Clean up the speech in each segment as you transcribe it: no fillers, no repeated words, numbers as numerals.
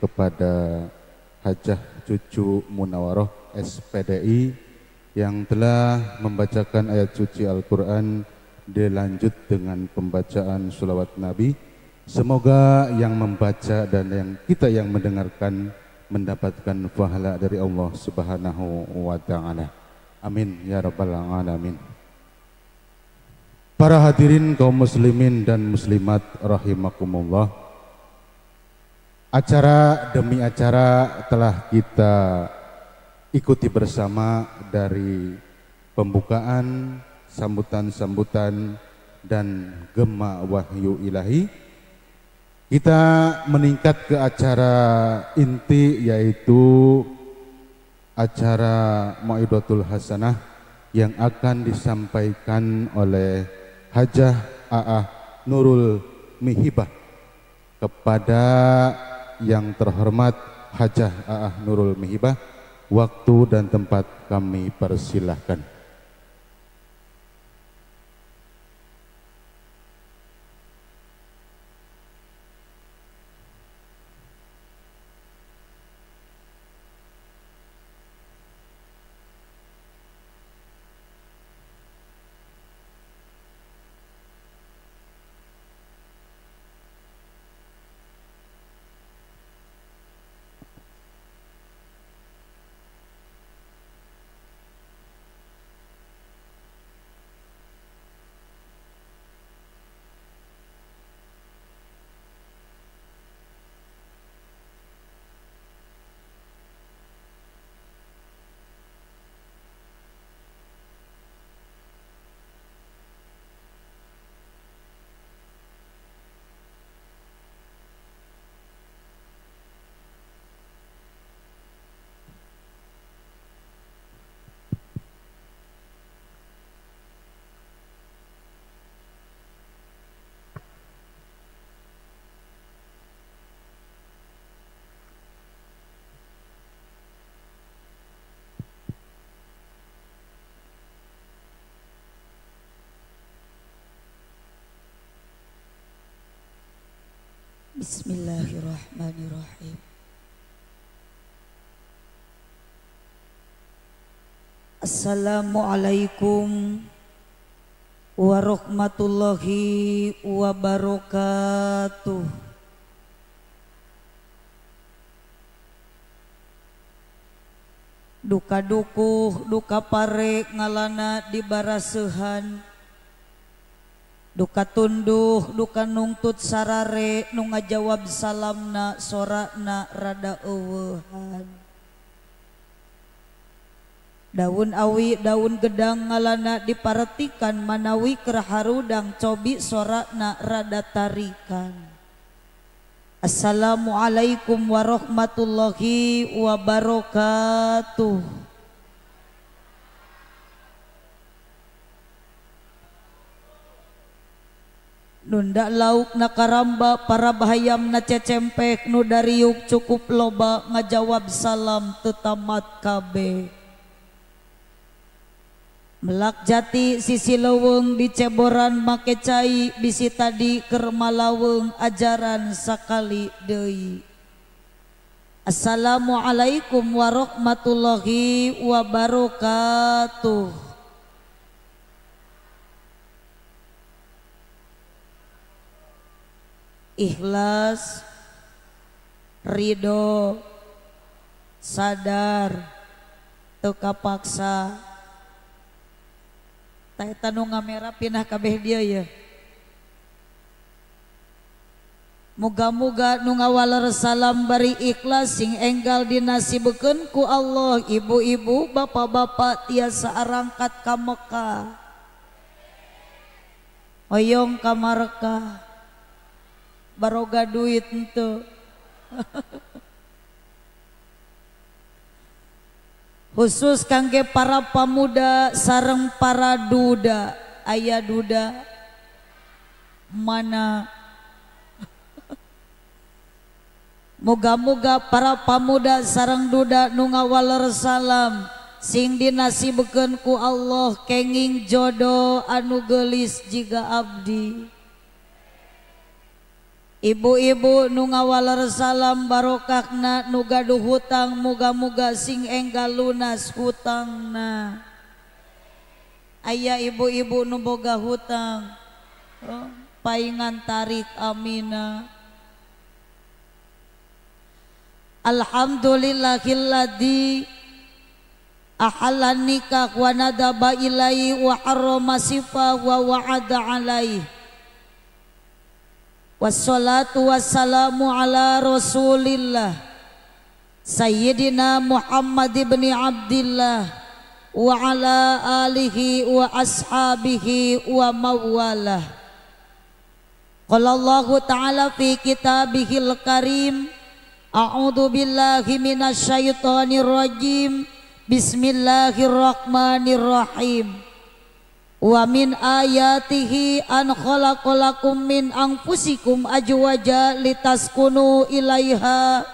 kepada Hajah Cucu Munawaroh SPDI yang telah membacakan ayat suci Al-Quran, dilanjut dengan pembacaan sholawat Nabi. Semoga yang membaca dan yang kita yang mendengarkan mendapatkan pahala dari Allah Subhanahu wa Ta'ala. Amin ya rabbal alamin. Para hadirin kaum muslimin dan muslimat rahimakumullah, acara demi acara telah kita ikuti bersama dari pembukaan, sambutan-sambutan, dan gema wahyu ilahi. Kita meningkat ke acara inti, yaitu acara Mauidatul Hasanah yang akan disampaikan oleh Hajah Aah Nurul Mihibah. Kepada yang terhormat Hajah Aah Nurul Mihibah, waktu dan tempat kami persilahkan. Bismillahirrahmanirrahim. Assalamualaikum warahmatullahi wabarakatuh. Duka dukuh, duka pare ngalana di barasehan, duka tunduh, duka nungtut sarare, nu ngajawab salamna sorakna rada eueuhan. Daun awi, daun gedang ngalana diparetikan, manawi keur harudang cobi sorakna rada tarikan. Assalamualaikum warahmatullahi wabarakatuh. Nunda lauk na karamba, para bahayam na cecempek, nu dariuk cukup loba ngajawab salam tetamat kabeh. Melak jati sisi leuweung di ceboran make cai, bisi tadi keur malaweng ajaran sakali deui. Assalamualaikum warahmatullahi wabarakatuh. Ikhlas, ridho, sadar, teu kapaksa. Tah eta nu ngamera pinah kabeh dia ya. Muga-muga nu ngawaler salam bari ikhlas sing enggal dinasibekeun ku Allah. Ibu-ibu, bapak-bapak tiasa arangkat ka Mekah, hoyong ka Marekah, baroga duit henteu. Khusus kangge para pemuda sareng para duda. Aya duda mana? Moga-moga para pemuda sareng duda nu ngawaler salam sing dinasibekeun ku Allah kenging jodoh anu geulis jiga abdi. Ibu-ibu nu ngawaler salam barokahna nu gaduh hutang muga-muga sing enggal lunas hutangna. Aya ibu-ibu nu boga hutang, oh, paingan tarik amina. Alhamdulillahilladzi ahallan nikah wa nadaba ilaihi wa harrama sifa wa wa'ada alaihi. Wassalatu wassalamu ala rasulillah Sayyidina Muhammad ibn Abdillah wa ala alihi wa ashabihi wa mawalah. Qala Allahu ta'ala fi kitabihil karim, a'udzu billahi minasyaitonir rajim, bismillahirrahmanirrahim. Wa min ayatihi an khalaqalakum min anfusikum ajwaja litaskunu ilaiha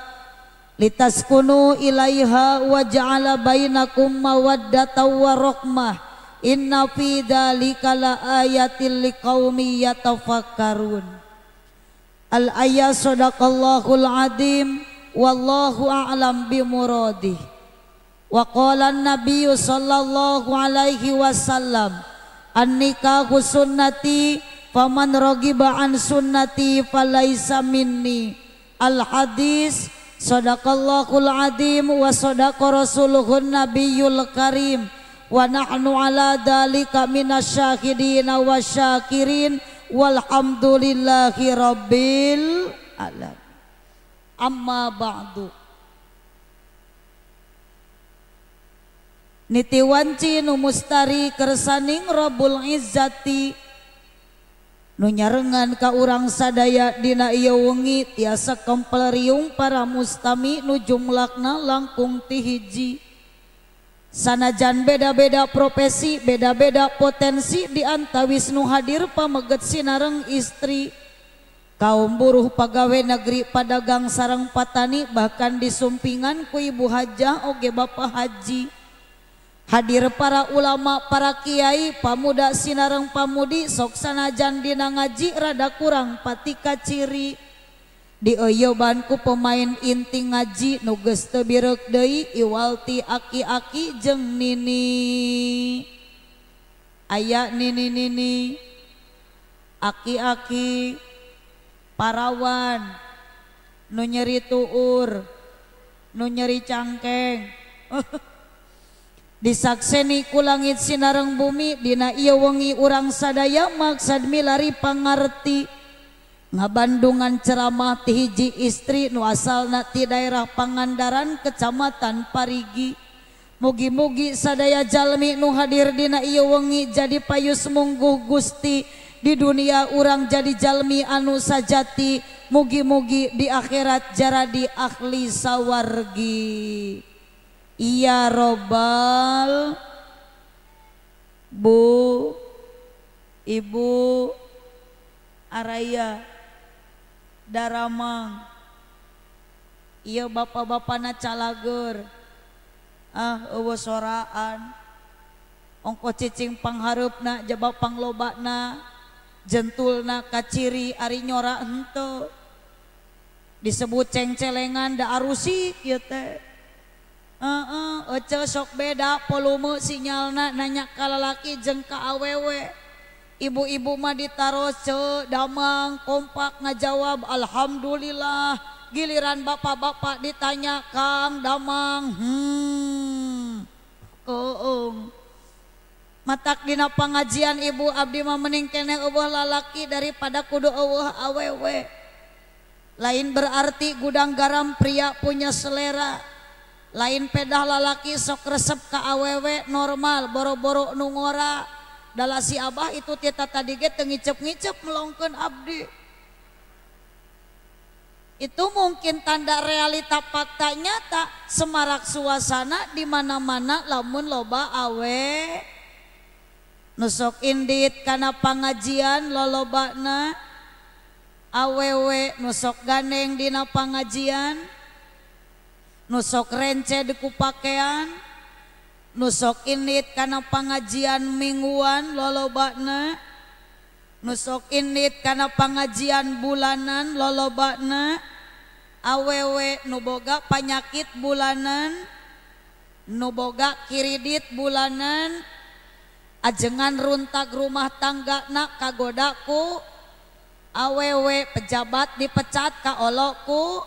wa ja'ala bainakum mawaddatan wa rahmah, inna fi dzalika laayatil liqaumin yatafakkarun. Al ayat sadaqallahul azim wallahu a'lam bimuradih. Wa qala an-nabiyyu sallallahu alaihi wasallam, an-nikahu sunnati faman ragiba an sunnati falaisa minni. Al hadis sadaqallahul azim wa sadaqa rasuluhun nabiyul karim wa nahnu ala dzalika minasyahidina wasyakirin walhamdulillahi rabbil alamin. Amma ba'du. Nitiwanci nu mustari kersaning Rabbul Izzati nu nyarengan ka urang sadaya dina ieu wengi tiasa kempel riung para mustami nu jumlahna langkung ti hiji. Sanajan beda-beda profesi, beda-beda potensi di antawis nu hadir pameget sinareng istri. Kaum buruh pagawe negeri padagang sareng patani bahkan disumpingan ku ibu hajah oge bapak haji. Hadir para ulama, para kiai, pamuda sinareng pamudi sok sanajan dina ngaji rada kurang patika ciri. Dioyoban ku pemain inti ngaji nu geus teu bireuk deui iwal ti aki-aki jeung nini. Aya nini-nini, aki-aki, parawan, nu nyeri tuur, nu nyeri cangkeng. Disakseni ku langit sinareng bumi dina ieu wengi urang sadaya maksad milari pangarti. Ngabandungan ceramah ti hiji istri nu asalna ti daerah Pangandaran Kecamatan Parigi. Mugi-mugi sadaya jalmi nu hadir dina ieu wengi jadi payus mungguh Gusti. Di dunia urang jadi jalmi anu sajati, mugi-mugi di akhirat jaradi ahli sawargi. Iya robbal bu ibu araya daramang. Iya bapak-bapana calager, ah eueuh soraan ongko cicing panghareupna jabab panglobana jentulna kaciri ari nyora henteu disebut cengcelengan da arusik ieu teh. Ece sok beda volume sinyalna nanya ka lalaki jeung ka awewe. Ibu-ibu mah ditaros ce damang kompak ngajawab alhamdulillah. Giliran bapak-bapak ditanya Kang damang keung. Matak dina pengajian ibu abdi mah mending keneh eueuh lalaki daripada kudu eueuh awewe. Lain berarti gudang garam pria punya selera. Lain pedah lalaki sok resep ka awewe normal boro-boro nu ngora. Dala si abah itu tita tadi ge teu ngicep-ngicep melongkeun abdi. Itu mungkin tanda realita fakta nyata semarak suasana di mana-mana lamun loba awe. Nu sok indit kana pangajian lolobana awewe, nu sok gandeng dina pangajian, nu sok rence di ku pakean, nu sok indit kana pangajian mingguan lolobana, Nu sok indit kana pangajian bulanan lolobana awewe nu boga panyakit bulanan nu boga kiridit bulanan ajengan runtag rumah tangga na kagodaku awewe pejabat dipecat ka oloku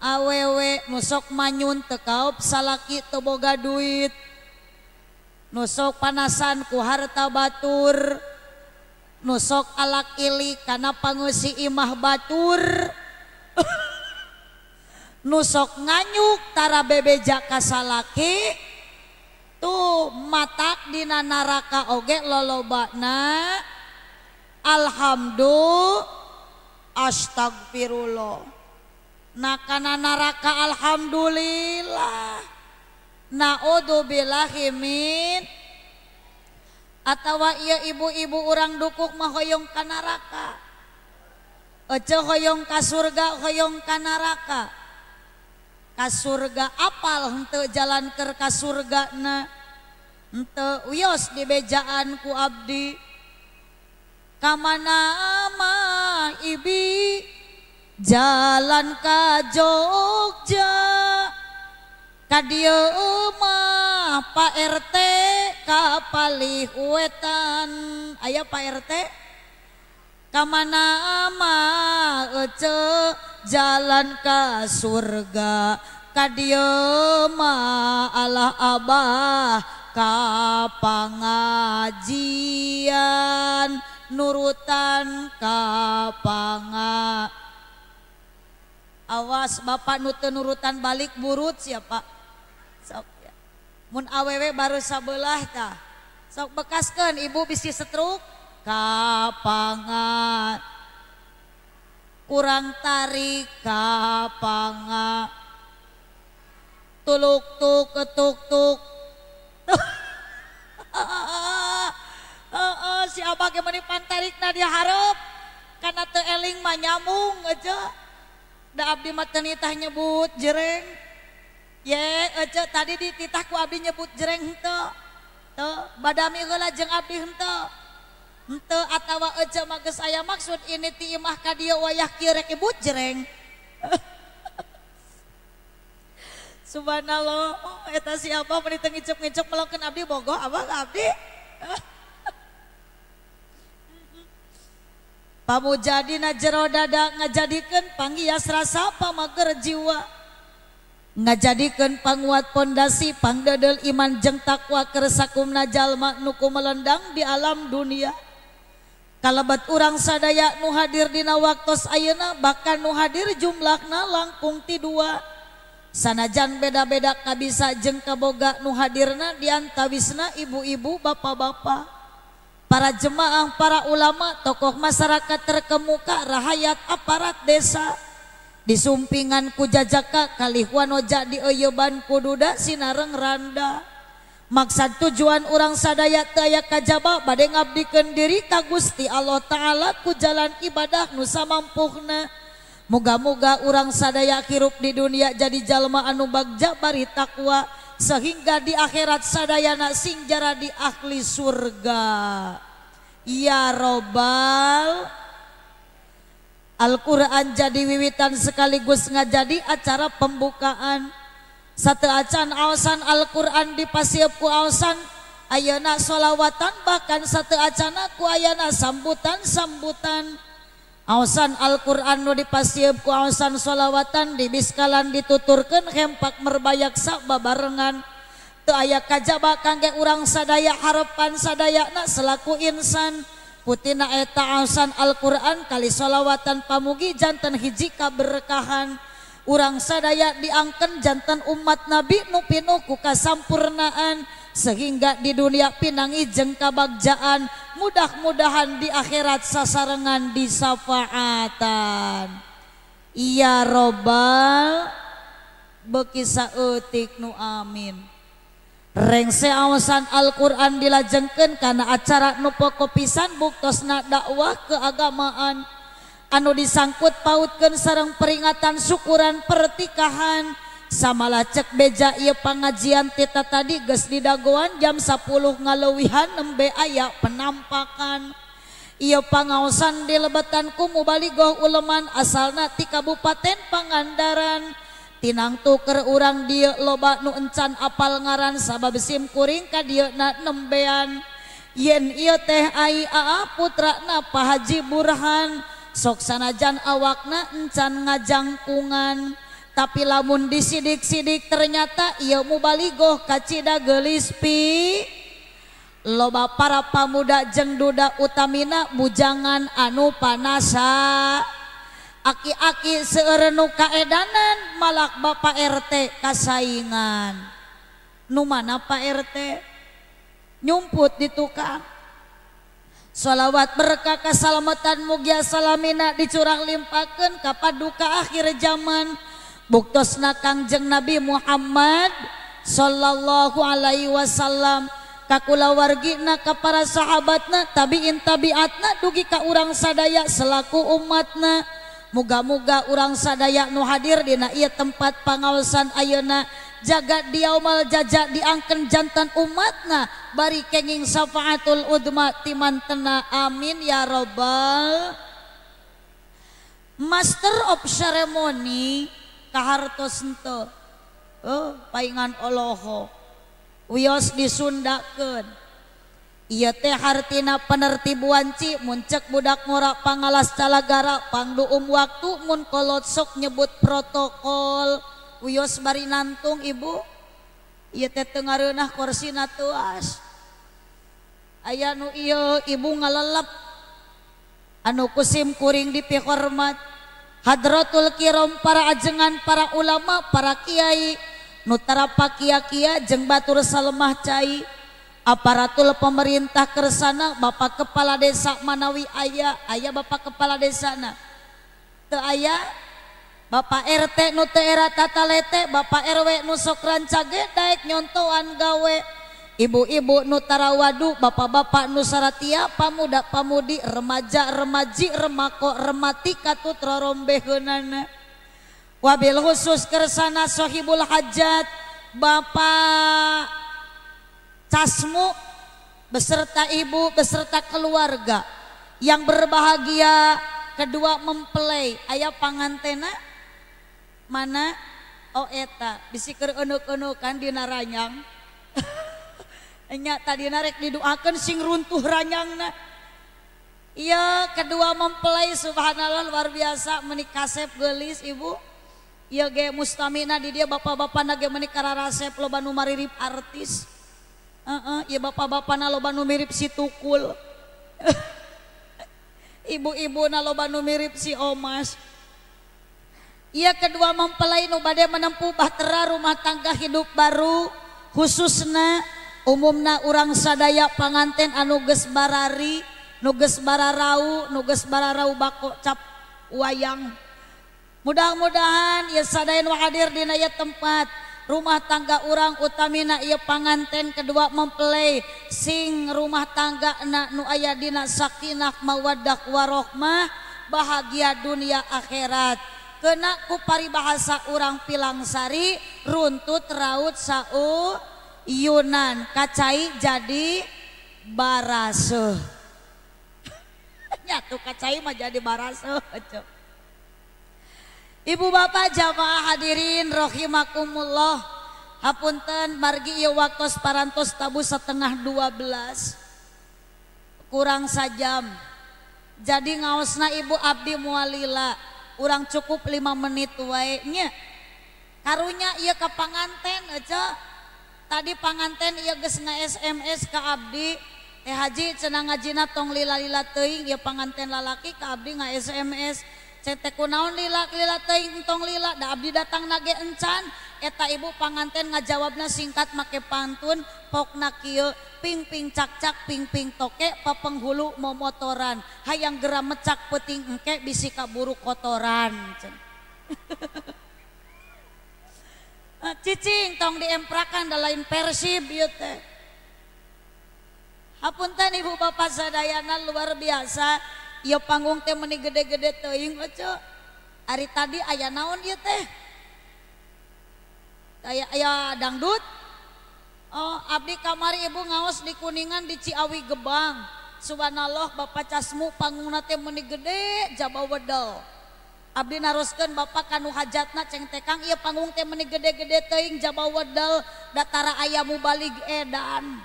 awewe nu sok manyun teu kaop salaki teu boga duit nu sok panasan ku harta batur nu sok alak ili kana pangeusi imah batur nu sok nganyuk tara bebeja ka salaki tuh matak dina naraka oge lolobana. Alhamdulillah astagfirullah. Nah kana naraka alhamdulillah naudzubillahi min atawa ieu ibu-ibu urang dukuk mah hoyong ka neraka ece hoyong ka surga hoyong ka neraka ka surga apal henteu jalan keur ka surgana henteu wios dibejaan ku abdi ka mana mah ibi jalan ka Jogja ka dieu mah Pak RT ka palih wetan aya Pak RT ka mana mah ece jalan ka surga ka dieu mah Allah abah ka pangajian nurutan ka panga. Awas bapak nu teu nurutan balik burut siapa sok ya. Mun awewe baru sabelah tah sok bekaskeun ibu bisi setruk ka panga kurang tarik ka panga tuluk tuk ketuk tuk si abah ge meuni pantarikna dia hareup kana teu eling mah nyambung aja. Da abdi mah teu nitah nyebut jereng. Ye ece tadi dititah ku abdi nyebut jereng henteu. Teu badami heula jeung abdi henteu. Henteu atawa ece mah geus aya maksud ini ti imah ka dieu wayah kieu rek nyebut jereng. Subhanallah, oh, eta si abah meuni teu ngiceup-ngiceup melongkeun abdi bogoh abah ka abdi. Pamujadina jero dada ngajadikeun panghias rasa pamager jiwa ngajadikeun panguat pondasi pangdedel iman jeung takwa keur sakumna jalma nu kumelendang di alam dunia. Kalabat urang sadaya nu hadir dina waktos ayeuna bahkan nu hadir jumlahna langkung ti dua sanajan beda-beda kabisa jeung kaboga nu hadirna diantawisna ibu-ibu bapak-bapak para jemaah, para ulama, tokoh masyarakat terkemuka, rahayat aparat desa disumpingan ku jajaka kalih wanoja dieuyeban ku duda sinareng randa. Maksad tujuan urang sadaya teu aya kajaba bade ngabdikeun diri ka Gusti Allah Ta'ala ku jalan ibadah nu samampuhna. Muga-muga urang sadaya hirup di dunia jadi jalma anu bagja bari takwa sehingga di akhirat sadayana sing jaradi ahli surga. Ya robbal. Al-Quran jadi wiwitan sekaligus ngajadi acara pembukaan. Satu acan aosan Al-Quran dipasiep ku aosan ayeuna sholawatan bahkan satu acana ku ayana sambutan-sambutan. Aosan Al-Quran nu dipasiep ku aosan sholawatan dibiskalan dituturkeun hempak merbayaksa babarengan. Teu aya kajaba kangge urang sadaya harepan sadayana selaku insan. Putina eta aosan Al-Quran kali sholawatan pamugi janten hiji kaberkahan. Urang sadaya diangken janten umat Nabi nu pinuh ku kasampurnaan sehingga di dunia pinangi jeung kabagjaan mudah-mudahan di akhirat sasarengan disafaatan. Ya robbal beki saeutik nu amin. Rengse awasan Al-Quran dilajengkeun kana acara nu pokok pisan buktosna dakwah keagamaan anu disangkut pautkeun sareng peringatan syukuran pertikahan. Samalah cek beja ieu pangajian tita tadi geus didagoan jam 10 ngaleuwihan nembe aya penampakan. Ieu pangaosan dilebetan ku mubaligoh uleman asalna ti Kabupaten Pangandaran. Tinang tuker urang dieu loba nu encan apal ngaran sabab sim kuring ka dieu na nembean. Yen ieu teh ai aa putrana Pak Haji Burhan sok sanajan awakna encan ngajangkungan. Tapi lamun disidik-sidik ternyata ieu mubaligoh kacida geulis pi. Loba para pamuda jeung duda utamina bujangan anu panasa. Aki-aki seueur nu kaedanan malak Bapak RT kasaingan. Nu mana Pak RT? Nyumput di tukang. Sholawat berkah kasalamatan mugia salamina dicurah limpakeun ka paduka akhir zaman. Buktosna Kangjeng Nabi Muhammad sallallahu alaihi wasallam. Kakulawargina ka para sahabatna tabiin tabiatna dugi ka urang sadaya selaku umatna. Muga-muga urang sadaya nu hadir dina ieu tempat pangaosan ayeuna jaga diaumal jaja diangken jantan umatna bari kenging syafaatul udma timantena amin ya robbal. Master of ceremony kahartos henteu oh paingan oloho wios disundakeun. Ieu teh hartina penertib wanci mun cek budak ngora pangalas calagara pangduum waktu mun kolot sok nyebut protokol wios bari nantung ibu. Ieu teh teu ngareunah korsina teuas. Aya nu ieu ibu ngalelep anu kusim kuring dipihormat hadratul kiram para ajengan para ulama para kiai nu tara pakia-kia jeung batur salemah cai aparatul pemerintah kersana bapak kepala desa manawi aya aya bapak kepala desana teu aya bapak RT nu teu era tatalete bapak RW nu sok rancage daek nyontoan gawe ibu-ibu nu tarawadu bapak-bapak nu saratia pamuda pamudi remaja remaji remako remati katut rorombeheunana. Wabil khusus kersana sohibul hajat Bapak Casmu beserta ibu beserta keluarga yang berbahagia kedua mempelai aya pangantena mana oh eta bisi keur eunuk-eunukan dina ranyang nya tadi narek didoakeun sing runtuh ranyangna. Iya kedua mempelai subhanallah luar biasa meuni kasep geulis ibu. Ieu ge mustamina di dia bapak-bapana ge meuni kararasep loba nu maririp artis. Heeh, ieu bapak-bapana loba nu mirip si Tukul. Ibu-ibuna loba nu mirip si Omas. Ieu kedua mempelai nu bade menempuh bahtera rumah tangga hidup baru khususna umumna urang sadaya panganten anu geus barari, nu geus bararau, nu geus bararau bako cap wayang. Mudah-mudahan ya sadaya nu hadir dina ieu tempat rumah tangga urang utamina ieu panganten kedua mempelai sing rumah tangga na nu aya dina sakinah mawaddah warohmah bahagia dunia akhirat. Kena ku paribahasa urang Pilangsari runtut raut sau yunan kacai jadi baraseuh. Nyatu kacai mah jadi baraseuh. Ibu bapak jamaah hadirin rahimakumullah. Hapunten margi ieu waktos parantos tabuh 11:30 kurang sajam. Jadi ngaosna ibu abdi mualila urang cukup 5 menit wae nya. Karunya ieu ka panganten aja. Tadi panganten ieu geus nge-SMS ka abdi, teh haji cenah ngajina tong lila-lila teuing ieu panganten lalaki ka abdi nge-SMS. Cete kunaon lila-lila teuing entong lila da abdi datang nage encan eta ibu panganten ngajawabna singkat make pantun pokna kieu ping ping cak cak ping ping toke papenghulu momotoran hayang gera mecak peuting engke bisi kaburu kotoran. Cicing tong diemprakan da lain Persib ieu teh. Hapunten ibu bapak sadayana luar biasa. Ieu panggung teh meuni gede-gede teuing oce. Ari tadi aya naon ieu teh? Aya aya dangdut. Oh, abdi kamari ibu ngaos di Kuningan di Ciawi Gebang. Subhanallah Bapak Casmu panggungna teh meuni gede jaba wedel. Abdi naroskeun Bapak kanu hajatna ceng teh Kang ieu panggung teh meuni gede-gede teuing jaba wedel datara aya mubalig edan.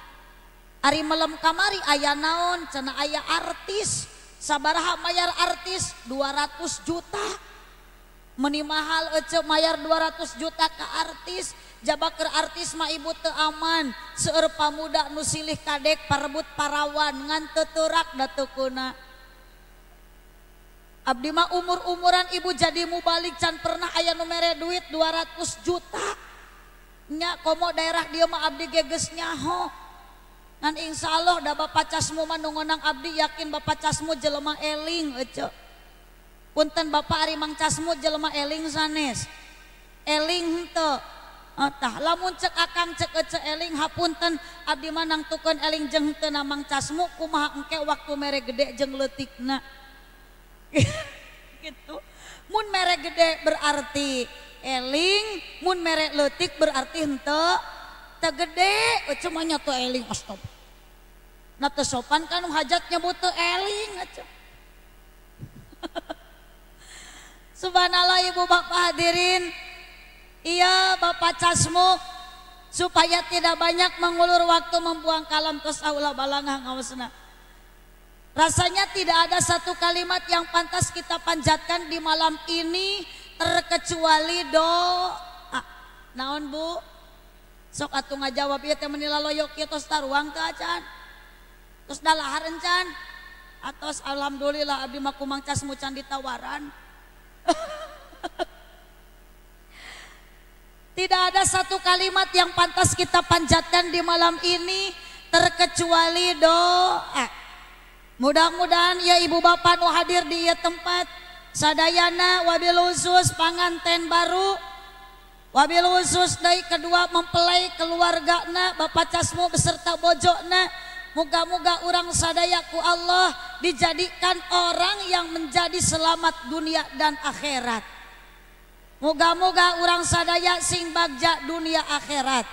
Ari melem kamari aya naon cenah aya artis. Sabaraha mayar artis 200 juta. Meni mahal ece mayar 200 juta ke artis. Jaba keur artis mah ibu teu aman. Seueur pamuda nu silih kadek parebut parawan ngan teu teurak da teu kuna. Abdi mah umur-umuran ibu jadi mubalik can pernah aya nu mere duit 200 juta. Nya komo daerah dieu mah abdi ge geus nyaho. Ngan insyaallah da Bapak Casmu mah nu ngonang abdi yakin Bapak Casmu jelema eling ece. Punten Bapak ari Mang Casmu jelema eling sanes. Eling henteu. Tah lamun cek akang cek ece eling hapunten abdi mah nangtukeun eling jeung henteu na Mang Casmu kumaha engke waktu mere gede jeung leutikna. Gitu. Mun mere gede berarti eling, mun mere leutik berarti henteu teu gede, ece mah nya teu eling astop. Na teu sopan kan hajat nyebut teu eling ece. Subhanallah ibu bapak hadirin. Iya Bapak Casmu supaya tidak banyak mengulur waktu membuang kalam tos aula balangah ngaosna. Rasanya tidak ada satu kalimat yang pantas kita panjatkan di malam ini terkecuali doa. Naon Bu? Sok atuh ngajawab ieu teh meuni laloyok ieu tos taruang teu acan. Tos dalahar encan. Atos alhamdulillah abdi mah ku Mang Casmu can ditawaran. Tidak ada satu kalimat yang pantas kita panjatkan di malam ini terkecuali doa. Mudah-mudahan ya ibu bapak nu hadir di ieu tempat sadayana wabil khusus panganten baru, wabil khusus deui kedua mempelai keluargana Bapak Casmu beserta bojona. Moga-moga urang sadaya ku Allah dijadikan orang yang menjadi selamat dunia dan akhirat. Moga-moga urang sadaya sing bagja dunia akhirat.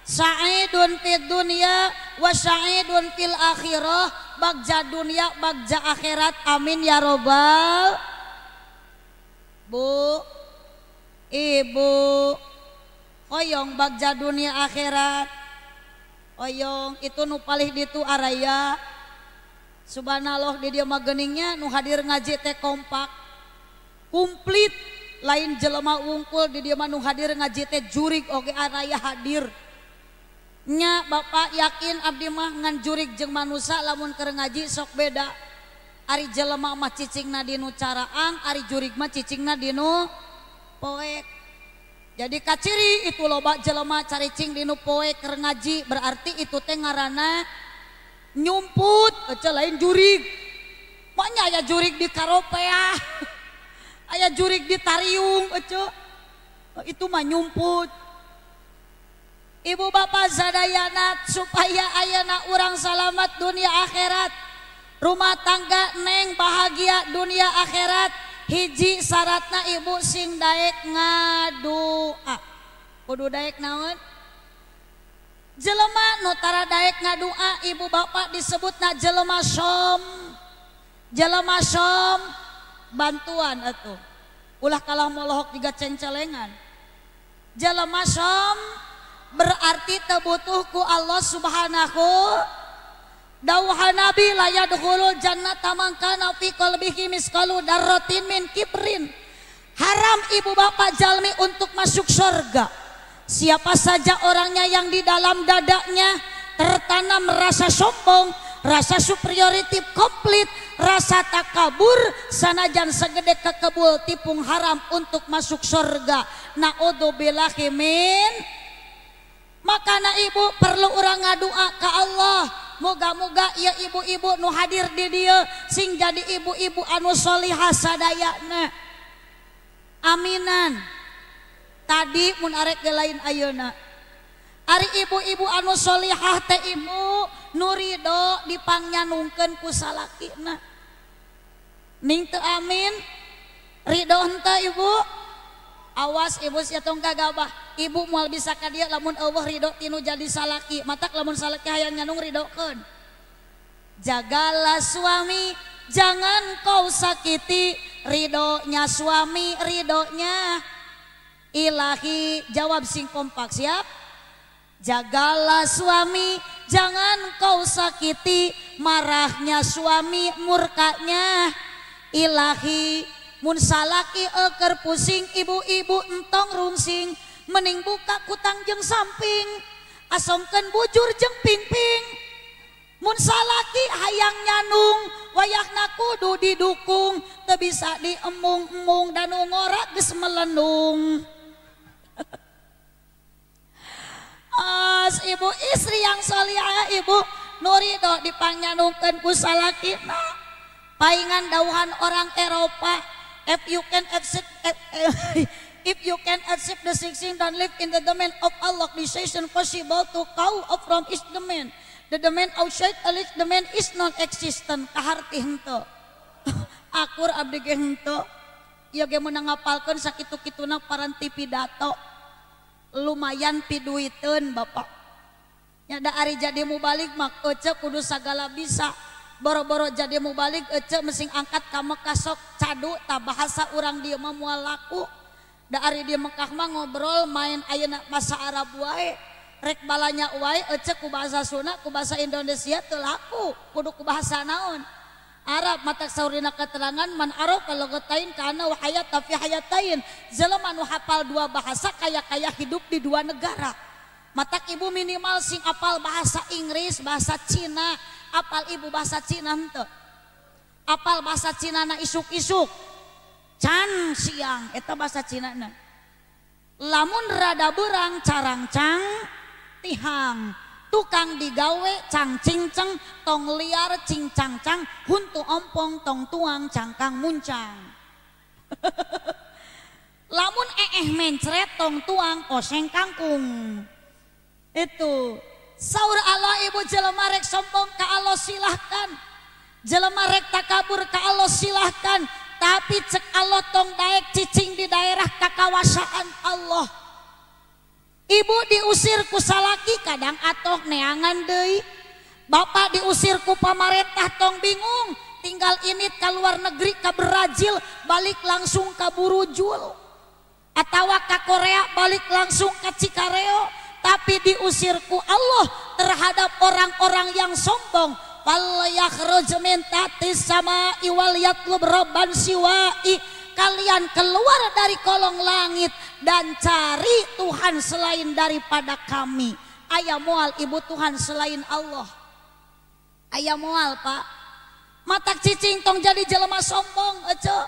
Sa'idun fid dunya wa sa'idun fil akhirah, bagja dunia bagja akhirat. Amin ya robbal. Bu, ibu, hoyong bagja dunia akhirat. Oyong itu nu palih ditu araya. Subhanallah di dieu mah geuningnya nu hadir ngaji teh kompak komplit lain jelema wungkul di dieu mah nu hadir ngaji teh jurig oge araya hadir. Nya Bapak yakin abdi mah ngan jurig jeung manusa lamun keur ngaji sok beda. Ari jelema mah cicingna dinu caraang, ari jurig mah cicingna dinu poek. Jadi kaciri itu loba jelema caricing dinu poe keur ngaji berarti itu teh ngaranna nyumput ece lain jurig. Maknya aya jurig di karopea. Aya jurig di tariung ece. Itu mah nyumput. Ibu bapak sadayana supaya ayana urang salamat dunia akhirat. Rumah tangga neng bahagia dunia akhirat. Hiji syaratna ibu sing daek ngadua. Kudu daek naon? Jelema nu tara daek ngadua ibu bapak disebutna jelema som. Jelema som bantuan atuh. Ulah kalah molohok jiga cengcelengan. Jelema som berarti teu butuh ku Allah Subhanahu. Dawuhan Nabi la yadkhulul jannata man kana fi qalbihi misqalu darratin min kibrin. Haram ibu bapak jalmi untuk masuk surga. Siapa saja orangnya yang di dalam dadanya tertanam rasa sombong, rasa superiority komplit, rasa takabur, sanajan segede kekebul tipung haram untuk masuk surga. Naudzubillahi min. Makana ibu perlu urang ngadua ka Allah. Moga-moga ya ibu-ibu nu hadir di dieu sing jadi ibu-ibu anu solihah sadayana. Aminan. Tadi mun arek ge lain ayeuna. Ari ibu-ibu anu solihah teh ibu nu ridho dipangnyandungkeun ku salakina. Ning teu amin? Ridho henteu ibu? Awas ibu sia tong kagabah. Ibu moal bisa ka dieu lamun eueuh ridho tinu jadi salaki. Matak lamun salaki hayang nyanung ridokeun. Jagalah suami, jangan kau sakiti, ridhonya suami, ridhonya ilahi. Jawab sing kompak, siap? Jagalah suami, jangan kau sakiti, marahnya suami, murkanya ilahi. Mun salaki eker pusing, ibu-ibu entong rungsing, mending buka kutang jeung samping, asongkeun bujur jeung pingping. Mun salaki hayang nyanung, wayahna kudu didukung, teu bisa diemung-emung dan ngora geus melenung. As ibu istri yang solihah ibu nurido dipangnyanungkeun ku salakina. Paingan dauhan orang Eropa, if you can accept if you can accept the sixteen dan live in the domain of Allah, decision possible to call of from is domain. The domain outside Allah domain is non-existent. Kaharti henteu. Akur abdi ge henteu. Ieu ge meunang ngapalkeun sakitu-kituna paranti pidato. Lumayan piduiteun bapak. Nya da ari jadi mubalik mah ece kudu sagala bisa. Boro-boro jadi mubalik ece mesing angkat ka Mekah sok cadu ta bahasa urang dieu mah moal laku. Da ari di Mekah mah ngobrol main ayeuna bahasa Arab wae. Rek balanya wae ece ku bahasa Sunda ku bahasa Indonesia teu laku, kudu ku bahasa naon? Arab. Matak saurina keterangan man arafa lugatain kana wa hayata fi hayatain. Jelema nu hafal dua bahasa kaya-kaya hidup di dua negara. Matak ibu minimal sing apal bahasa Inggris, bahasa Cina. Apal ibu bahasa Cina henteu? Apal bahasa Cina na isuk-isuk. Can siang eta bahasa Cina na. Lamun rada berang carangcang tihang, tukang digawe cang cingceng, tong liar cing cangcang, huntu ompong tong tuang cangkang muncang. Lamun eeh mencret tong tuang oseng kangkung. Itu saur Allah ibu jelema rek sombong ka Allah silahkan, jelema rek takabur ka Allah silahkan, tapi cek Allah tong daek cicing di daerah kakawasaan Allah. Ibu diusir ku salaki kadang atoh neangan deui. Bapak diusir ku pamarentah tong bingung, tinggal init ka luar negeri ka Brazil balik langsung ka Burujul, atawa ka Korea balik langsung ka Cikareo. Tapi diusir ku Allah terhadap orang-orang yang sombong. Fal yakhruj min tahtis sama'i wal yatlub rabban siwa'i. Kalian keluar dari kolong langit dan cari Tuhan selain daripada kami. Aya moal ibu Tuhan selain Allah. Aya moal pak. Matak cicing tong jadi jelema sombong ece.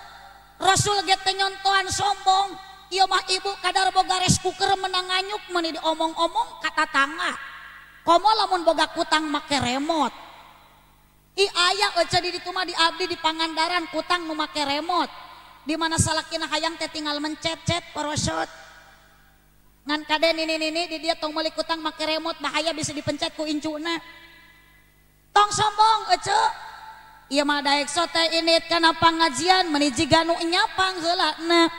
Rasul ge teu nyontohan sombong. Ieu mah ibu kadar boga rice cooker menang nganyuk meuni diomong-omong ka tatangga. Komo lamun boga kutang make remote. I aya ece di ditu mah di abdi di Pangandaran kutang nu make remote. Di mana salakina hayang teh tinggal mencet-cet porosot. Ngan kade nini-nini di dia tong meuli kutang make remote bahaya bisa dipencet ku incuna. Tong sombong ece. Ieu mah daek sote init kana pangajian meuni jiga nu nyapang heulana.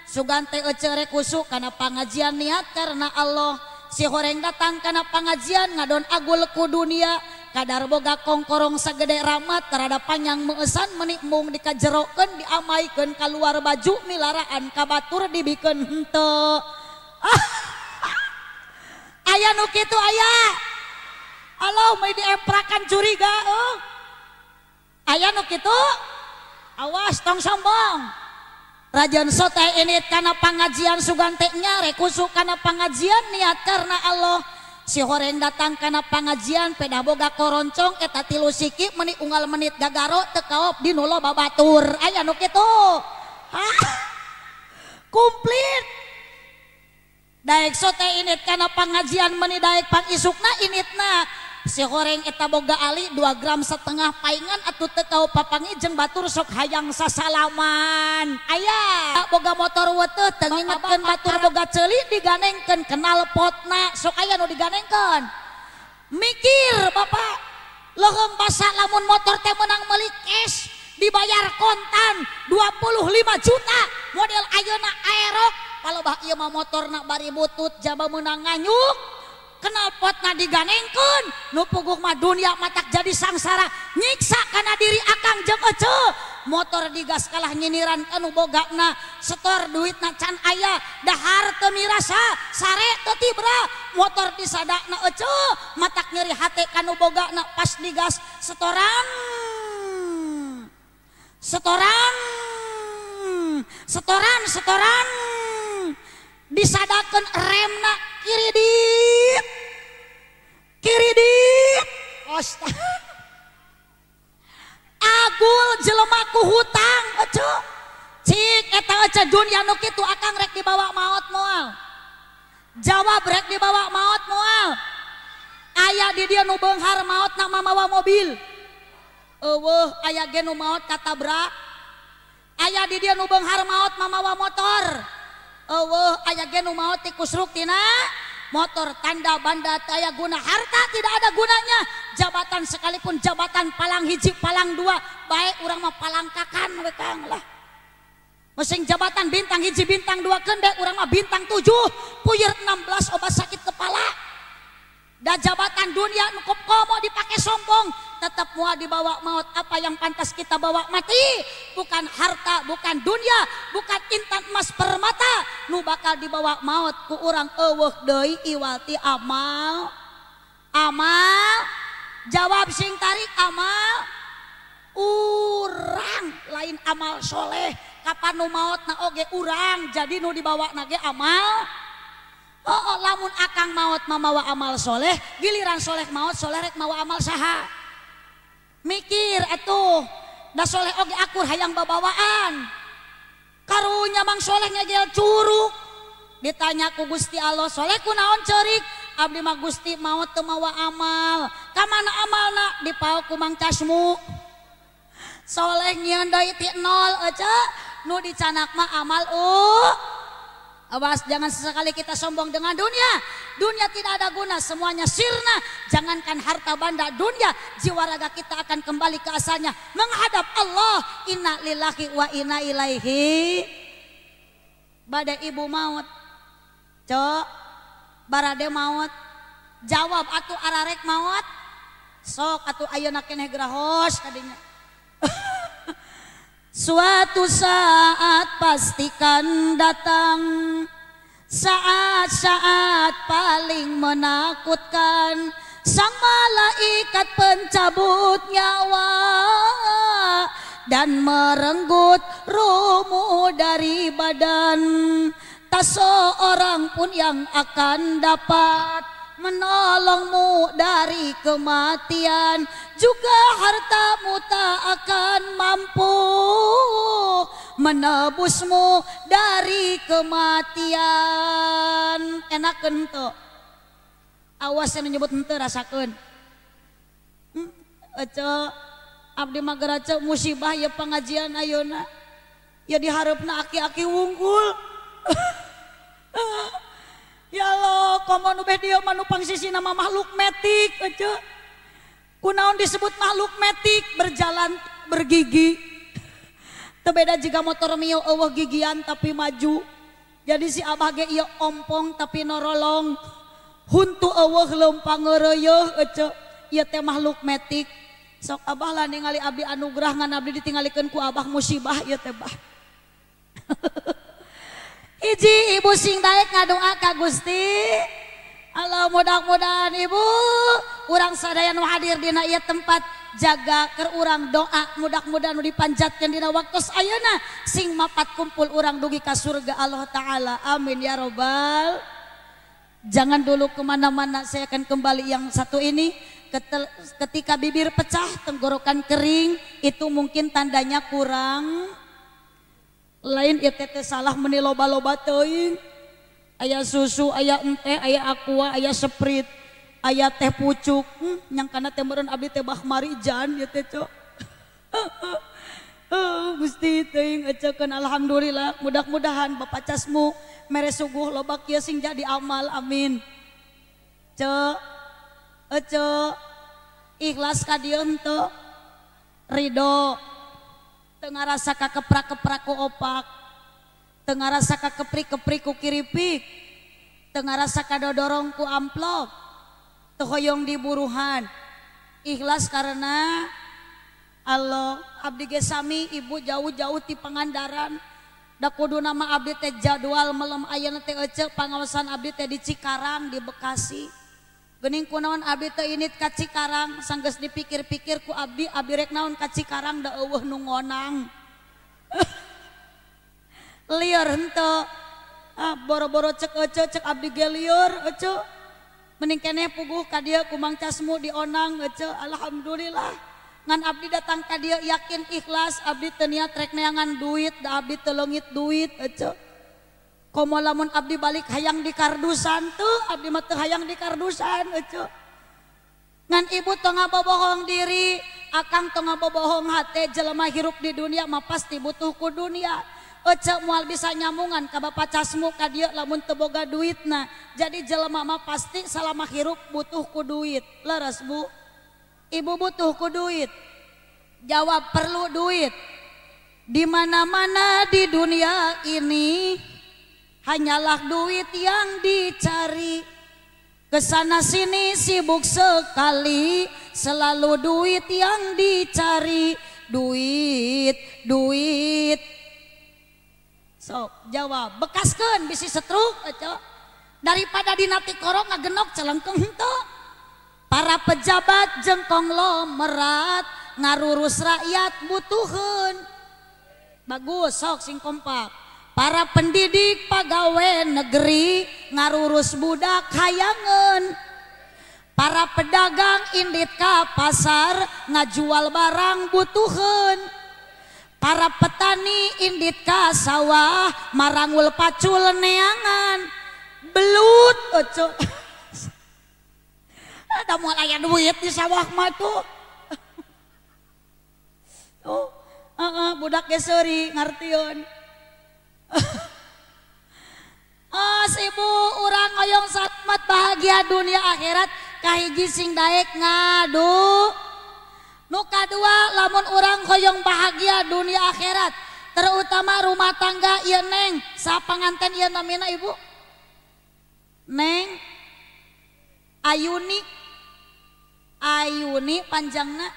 Sugan teh ece rek kusuk kana pangajian niat karena Allah. Si horeng datang kana pangajian ngadon agul ku dunia. Kadar boga kongkorong sagede ramat terhadap panjang meesan menikmung dikajerokeun diamaikeun kaluar baju milaraan ka batur dibikeun henteu. Aya nu kitu aya. Allah mah dieprakan curiga euy. Aya nu kitu? Awas tong sombong. Rajan sote init kana pangajian sugan teh nyare kusuk kana pangajian niat karena Allah. Si horeng datang kana pangajian pedah boga koroncong eta tilu siki meni unggal menit gagaro teu kaop di nu loba batur. Aya nu kitu. Komplit. Daek sote init kana pangajian meni daek pangisukna initna. Si horeng eta boga ali 2,5 gram paingan atuh teu kaop papangi jeung batur sok hayang sasalaman. Aya boga motor weteuh teu ngingetkeun batur boga ceuli diganengkeun kenal potna sok aya nu diganengkeun. Mikir bapak leuheung basa lamun motor teh meunang meuli cash dibayar kontan 25 juta model ayeuna Aerox. Kalau bah ieu mah motorna bari butut jaba meunang nganyuk. Knalpotna diganengkeun nu puguh mah dunia matak jadi sangsara nyiksa kana diri akang jeung ece. Motor digas kalah nyiniran anu bogana setor duitna can aya dahar teu mirasa sare teu tibra motor disadakna ece matak nyeri hate kanu bogana pas digas setoran setoran setoran setoran disadakeun remna kiridit kiridit astaga agul jelema ku hutang ece cik eta ece dunya nu kitu akang rek dibawa maot moal jawab rek dibawa maot moal aya di dieu nu beunghar maot na mamawa mobil eueuh aya ge nu maot katabrak aya di dieu nu beunghar maot mamawa motor eueuh aya ge nu maot tikusruk tina motor. Tanda banda taya guna, harta tidak ada gunanya, jabatan sekalipun jabatan palang hiji palang dua baik urang mah palangkakan we Kang lah. Mesin jabatan bintang hiji bintang dua kendek urang mah bintang 7 puyer 16 obat sakit kepala. Da jabatan dunia nu komo dipakai sombong tetap mua dibawa maut. Apa yang pantas kita bawa mati bukan harta, bukan dunia, bukan intan emas permata nu bakal dibawa maut ku urang eueuh deui iwati amal. Amal jawab sing tarik amal urang lain amal soleh. Kapan nu maut na oge urang jadi nu dibawa nage amal. Oh, lamun akang maut mamawa amal soleh, giliran soleh maut soleh rek mawa amal saha. Mikir atuh, da soleh oge akur hayang babawaan. Karunya mang soleh ngegel curug. Ditanya ku Gusti Allah, soleh kunaon ceurik? Abdi mah Gusti maut teu mawa amal. Ka mana amalna? Dipaok ku Mang Casmu. Soleh nyieun deui ti nol ece, nu dicanak mah amal Awas, jangan sesekali kita sombong dengan dunia. Dunia tidak ada guna, semuanya sirna. Jangankan harta banda dunia, jiwa raga kita akan kembali ke asalnya menghadap Allah. Inna lillahi wa inna ilaihi. Badai ibu maut, cok, barade maut. Jawab atuh ararek maut. Sok atuh ayeuna keneh grahos tadinya. Suatu saat pastikan datang, saat-saat paling menakutkan. Sang malaikat pencabut nyawa dan merenggut rumu dari badan. Tak seorang pun yang akan dapat menolongmu dari kematian. Juga hartamu tak akan mampu menebusmu dari kematian. Enakeun teu? Awas yang menyebut henteu rasakeun. Ece abdi mah gerace musibah ya pengajian ayeuna. Ya diharepna aki-aki wungkul. Ya Allah, komo nu beh dieu mah nu pangsisina mah makhluk metik ece. Kunaon disebut makhluk metik? Berjalan bergigi. Teu beda jiga motor Mio eueuh gigian tapi maju. Jadi si abah ge ieu ompong tapi norolong. Huntu eueuh leumpang ngeureuyeuh ece. Ieu teh makhluk metik. Sok abah lah ningali abdi anugerah ngan abdi ditinggalikeun ku abah musibah ieu teh bah. Hiji ibu sing daek ngadoa ka Gusti Allah, mudah-mudahan ibu urang sadaya nu hadir dina ieu tempat jaga keur urang doa, mudah-mudahan nu dipanjatkeun dina waktu ayeuna sing mapat kumpul urang dugi ka surga Allah Ta'ala. Amin ya robbal. Jangan dulu kemana-mana, saya akan kembali yang satu ini. Ketika bibir pecah, tenggorokan kering, itu mungkin tandanya kurang. Lain ieu teh salah meni loba-loba teuing. Aya susu, aya enteh, aya aqua, aya Sprite, aya teh pucuk. Nyangkana teh meureun abdi teh bah marijan ieu teh cok. Gusti teuing ecekeun alhamdulillah. Mudah-mudahan Bapak Casmu mere suguh loba kieu sing jadi amal, amin. Cek ece ikhlas ka dieu henteu? Ridho. Teu ngarasa kakeprak-keprak ku opak, teu ngarasa kakeprik-keprik ku kiripik, teu ngarasa kadodorong ku amplop. Teu hoyong diburuhan. Ikhlas karena Allah. Abdi ge sami ibu jauh-jauh ti Pangandaran. Da kudu nama abdi teh jadwal melem ayeuna teh ece pangaosan abdi teh di Cikarang di Bekasi. Geuning kunaon abdi teh init ka Cikarang sanggeus dipikir-pikir ku abdi, abdi rek naon ka Cikarang da eueuh nu ngonang. Lieur henteu. Ah boro-boro cek ece cek abdi ge lieur ece. Mending keneh puguh ka dieu ku Mang Casmu dionang ece alhamdulillah. Ngan abdi datang ka dieu yakin ikhlas abdi teu niat rek neangan duit da abdi teu leungit duit ece. Komo lamun abdi balik hayang di kardusan tuh abdi mah teu hayang di kardusan ece. Ngan ibu tong ngabobohong diri, akang tong ngabobohong hate jelema hirup di dunia mah pasti butuh ku dunia. Ece moal bisa nyambungan ka Bapak Casmu ka dieu lamun teu boga duitna. Jadi jelema mah pasti salama hirup butuh ku duit. Leres Bu? Ibu butuh ku duit. Jawab perlu duit. Di mana-mana di dunia ini hanyalah duit yang dicari. Kesana sini sibuk sekali, selalu duit yang dicari. Duit, duit. Sok jawab, bekaskeun bisi setruk ece. Daripada dina tikorok ngagenok celengkeung henteu. Para pejabat jeung konglomerat ngarurus rakyat butuheun. Bagus sok sing kompak. Para pendidik pagawe negeri ngarurus budak hayangeun. Para pedagang indit ka pasar ngajual barang butuheun. Para petani indit ka sawah marangul pacul neangan. Belut oco. Ada moal aya duit di sawah mah tuh. Oh, budak ge seuri ngartieun. Oh, ibu urang hoyong salamet bahagia dunia akhirat kahiji sing daek ngadu. Nu kadua lamun urang hoyong bahagia dunia akhirat terutama rumah tangga ieu neng sapanganten ieu namina ibu Neng Ayuni. Ayuni panjangna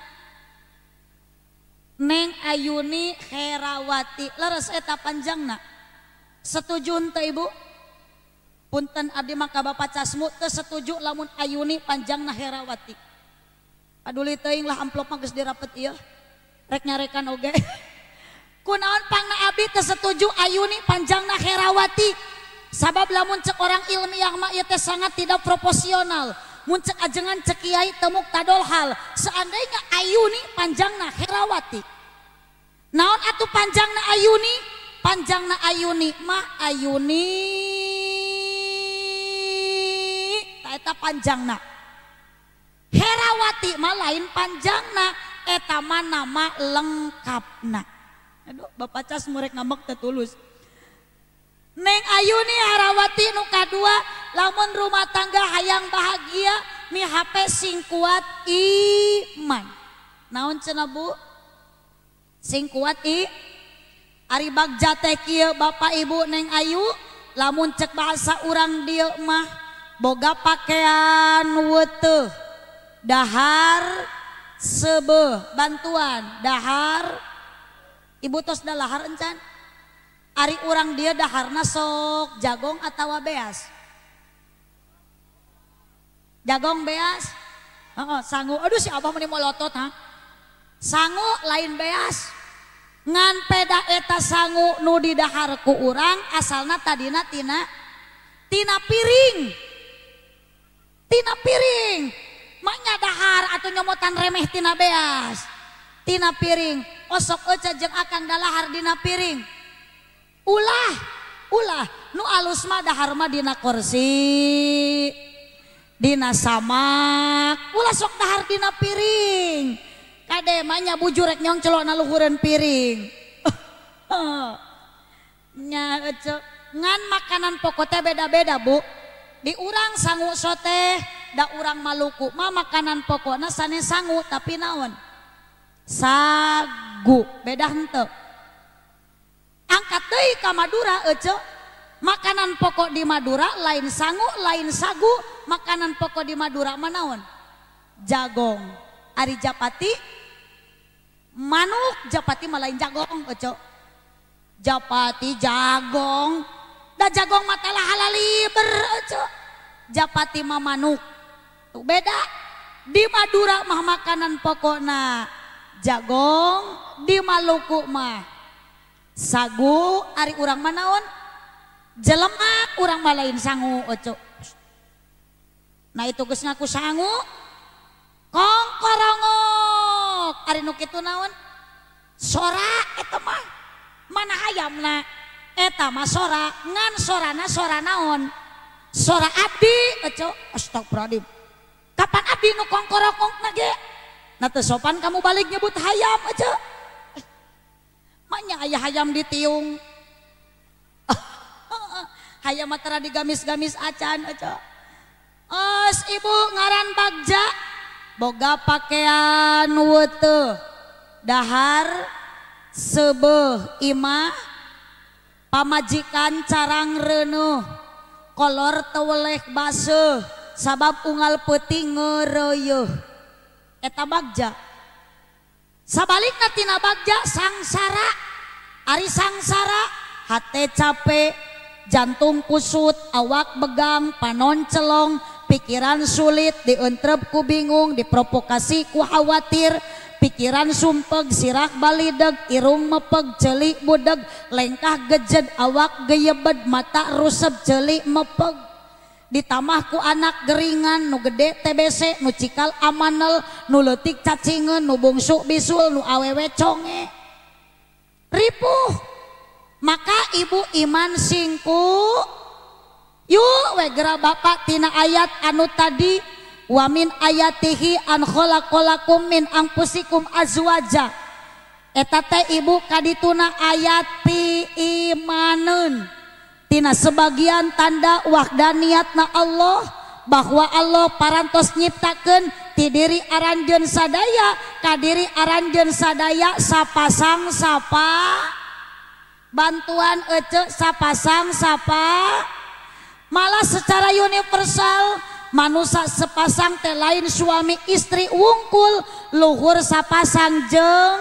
Neng Ayuni Herawati leres eta panjangna. Setuju henteu ibu? Punten abdi mah ka Bapak Casmu teu setuju lamun Ayuni panjangna Herawati. Paduli teuing lah amplop mah geus dirapet ieu. Rek nyarekan oge. Kunaon pangna abdi teu setuju Ayuni panjangna Herawati? Sabab lamun cek orang ilmiah mah ieu teh sangat tidak proporsional. Mun cek ajengan cek kiai temuk tadol hal. Seandainya Ayuni panjangna Herawati. Naon atuh panjangna Ayuni? Panjangna Ayuni mah Ayuni eta panjangna. Herawati mah lain panjangna, eta mah nama lengkapna. Aduh, Bapak Cas murek ngambek teu tulus. Neng Ayuni Herawati nu kadua lamun rumah tangga hayang bahagia mi HP sing kuat iman. Naon cenah Bu? Sing kuat i ari bagja teh kieu Bapak Ibu Neng Ayu lamun cek bahasa urang dieu mah boga pakaian weteuh dahar seubeuh bantuan dahar ibu tos dalahar encan. Ari urang dia daharna sok jagong atawa beas? Jagong beas? Heeh, sangu. Aduh si abah meni molotot ha. Sangu lain beas. Ngan peda eta sangu nu didahar ku urang asalna tadina tina tina piring. Tina piring. Maknya dahar atau nyomotan remeh tina beas. Tina piring. Osok eca jeung akang dalahar dina piring. Ulah, ulah nu alus mah dahar mah dina kursi, dina samak, ulah sok dahar dina piring. Kade mah nya bujurek nyong celok na luhureun piring. Nya ece ngan makanan pokok teh beda-beda Bu. Di urang sangu sote, da urang Maluku mah makanan pokokna sanes sangu tapi naon? Sagu, beda henteu. Angkat deui ka Madura ece. Makanan pokok di Madura lain sangu lain sagu, makanan pokok di Madura manaon? Jagong. Ari japati manuk, japati mah lain jagong oco. Japati jagong. Da jagong mah telah halaliber oco. Japati mah manuk. Tuh beda. Di Madura mah makanan pokokna jagong, di Maluku mah sagu, ari urang mah naon? Jelema, urang mah lain sangu oco. Nah itu geus ngaku sangu kongkorongok, ari nu kitu naon? Sora eta mah. Mana hayamna? Eta mah sora, ngan sorana sora naon? Sora abdi oco. Astagfirullahaladzim. Kapan abdi nu kongkorongokna ge? Nah teu sopan kamu balik nyebut hayam oco. Maknya ayah hayam ditiung. Hayam mah tara digamis-gamis acan oco. Os ibu ngaran Bagja boga pakaian weteh dahar sebeuh imah pamajikan carang reuneuh kolor teweleh baseuh sabab unggal peuting ngeureuyeih. Eta Bagja. Sabalikna tina Bagja sangsara. Ari sangsara hate capek, jantung kusut, awak begang, panon celong, pikiran sulit, diuntrep ku bingung, diprovokasi ku khawatir, pikiran sumpeg, sirah balideg, irung mepeg, celik budeg, lengkah gejed, awak geyebed, mata rusep, celik mepeg. Ditamah ku anak geringan, nu gede TBC, nu cikal amanel, nu leutik cacingeun, nu bungsu bisul, nu awewe conge. Ripuh. Maka ibu iman singku yuk we gera bapak tina ayat anu tadi wa min ayatihi an khalaqalakum min anfusikum azwaja. Eta teh ibu kadituna ayat piimaneun tina sebagian tanda wahdaniyatna Allah bahwa Allah parantos nyiptakeun ti diri aranjeun sadaya ka diri aranjeun sadaya sapasang sapa bantuan ece sapasang sapa. Malah secara universal manusia sepasang teh lain suami istri wungkul, luhur sapasang jeung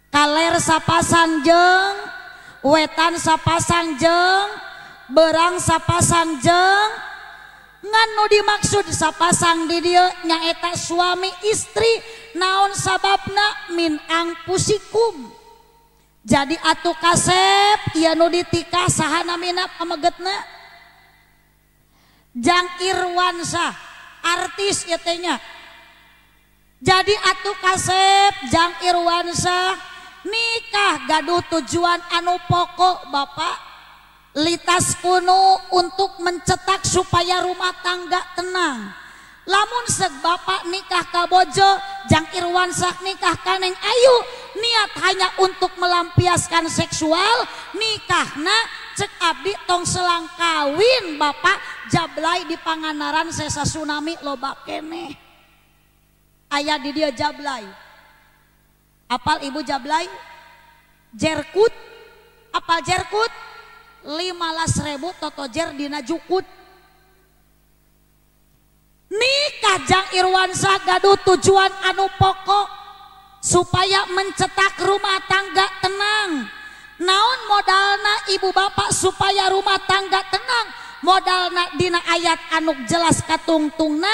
kaler sapasang jeung wetan sapasang jeung berang sapasang jeung ngan nu dimaksud sapasang di dieu nyaeta suami istri. Naon sababna? Min angpusikum. Jadi atuh kasep ieu nu ditikah saha namina pamegetna? Jang Irwansyah, artis ieu teh nya. Jadi atuh kasep Jang Irwansyah nikah gaduh tujuan anu pokok bapak litas kuno untuk mencetak supaya rumah tangga tenang. Lamun seg bapak nikah ka bojo, Jang Irwansyah nikah ka Neng Ayu, niat hanya untuk melampiaskan seksual, nikahna cek abdi tong selang kawin bapak jablay di Pangandaran sesa tsunami loba keneh. Aya di dia jablay. Apal ibu jablay? Jerkut. Apal jerkut? 15.000 totojer dina jukut. Nikah Jang Irwansyah gaduh tujuan anu pokok supaya mencetak rumah tangga tenang. Naon modalna ibu bapak supaya rumah tangga tenang? Modalna dina ayat anu jelas katungtungna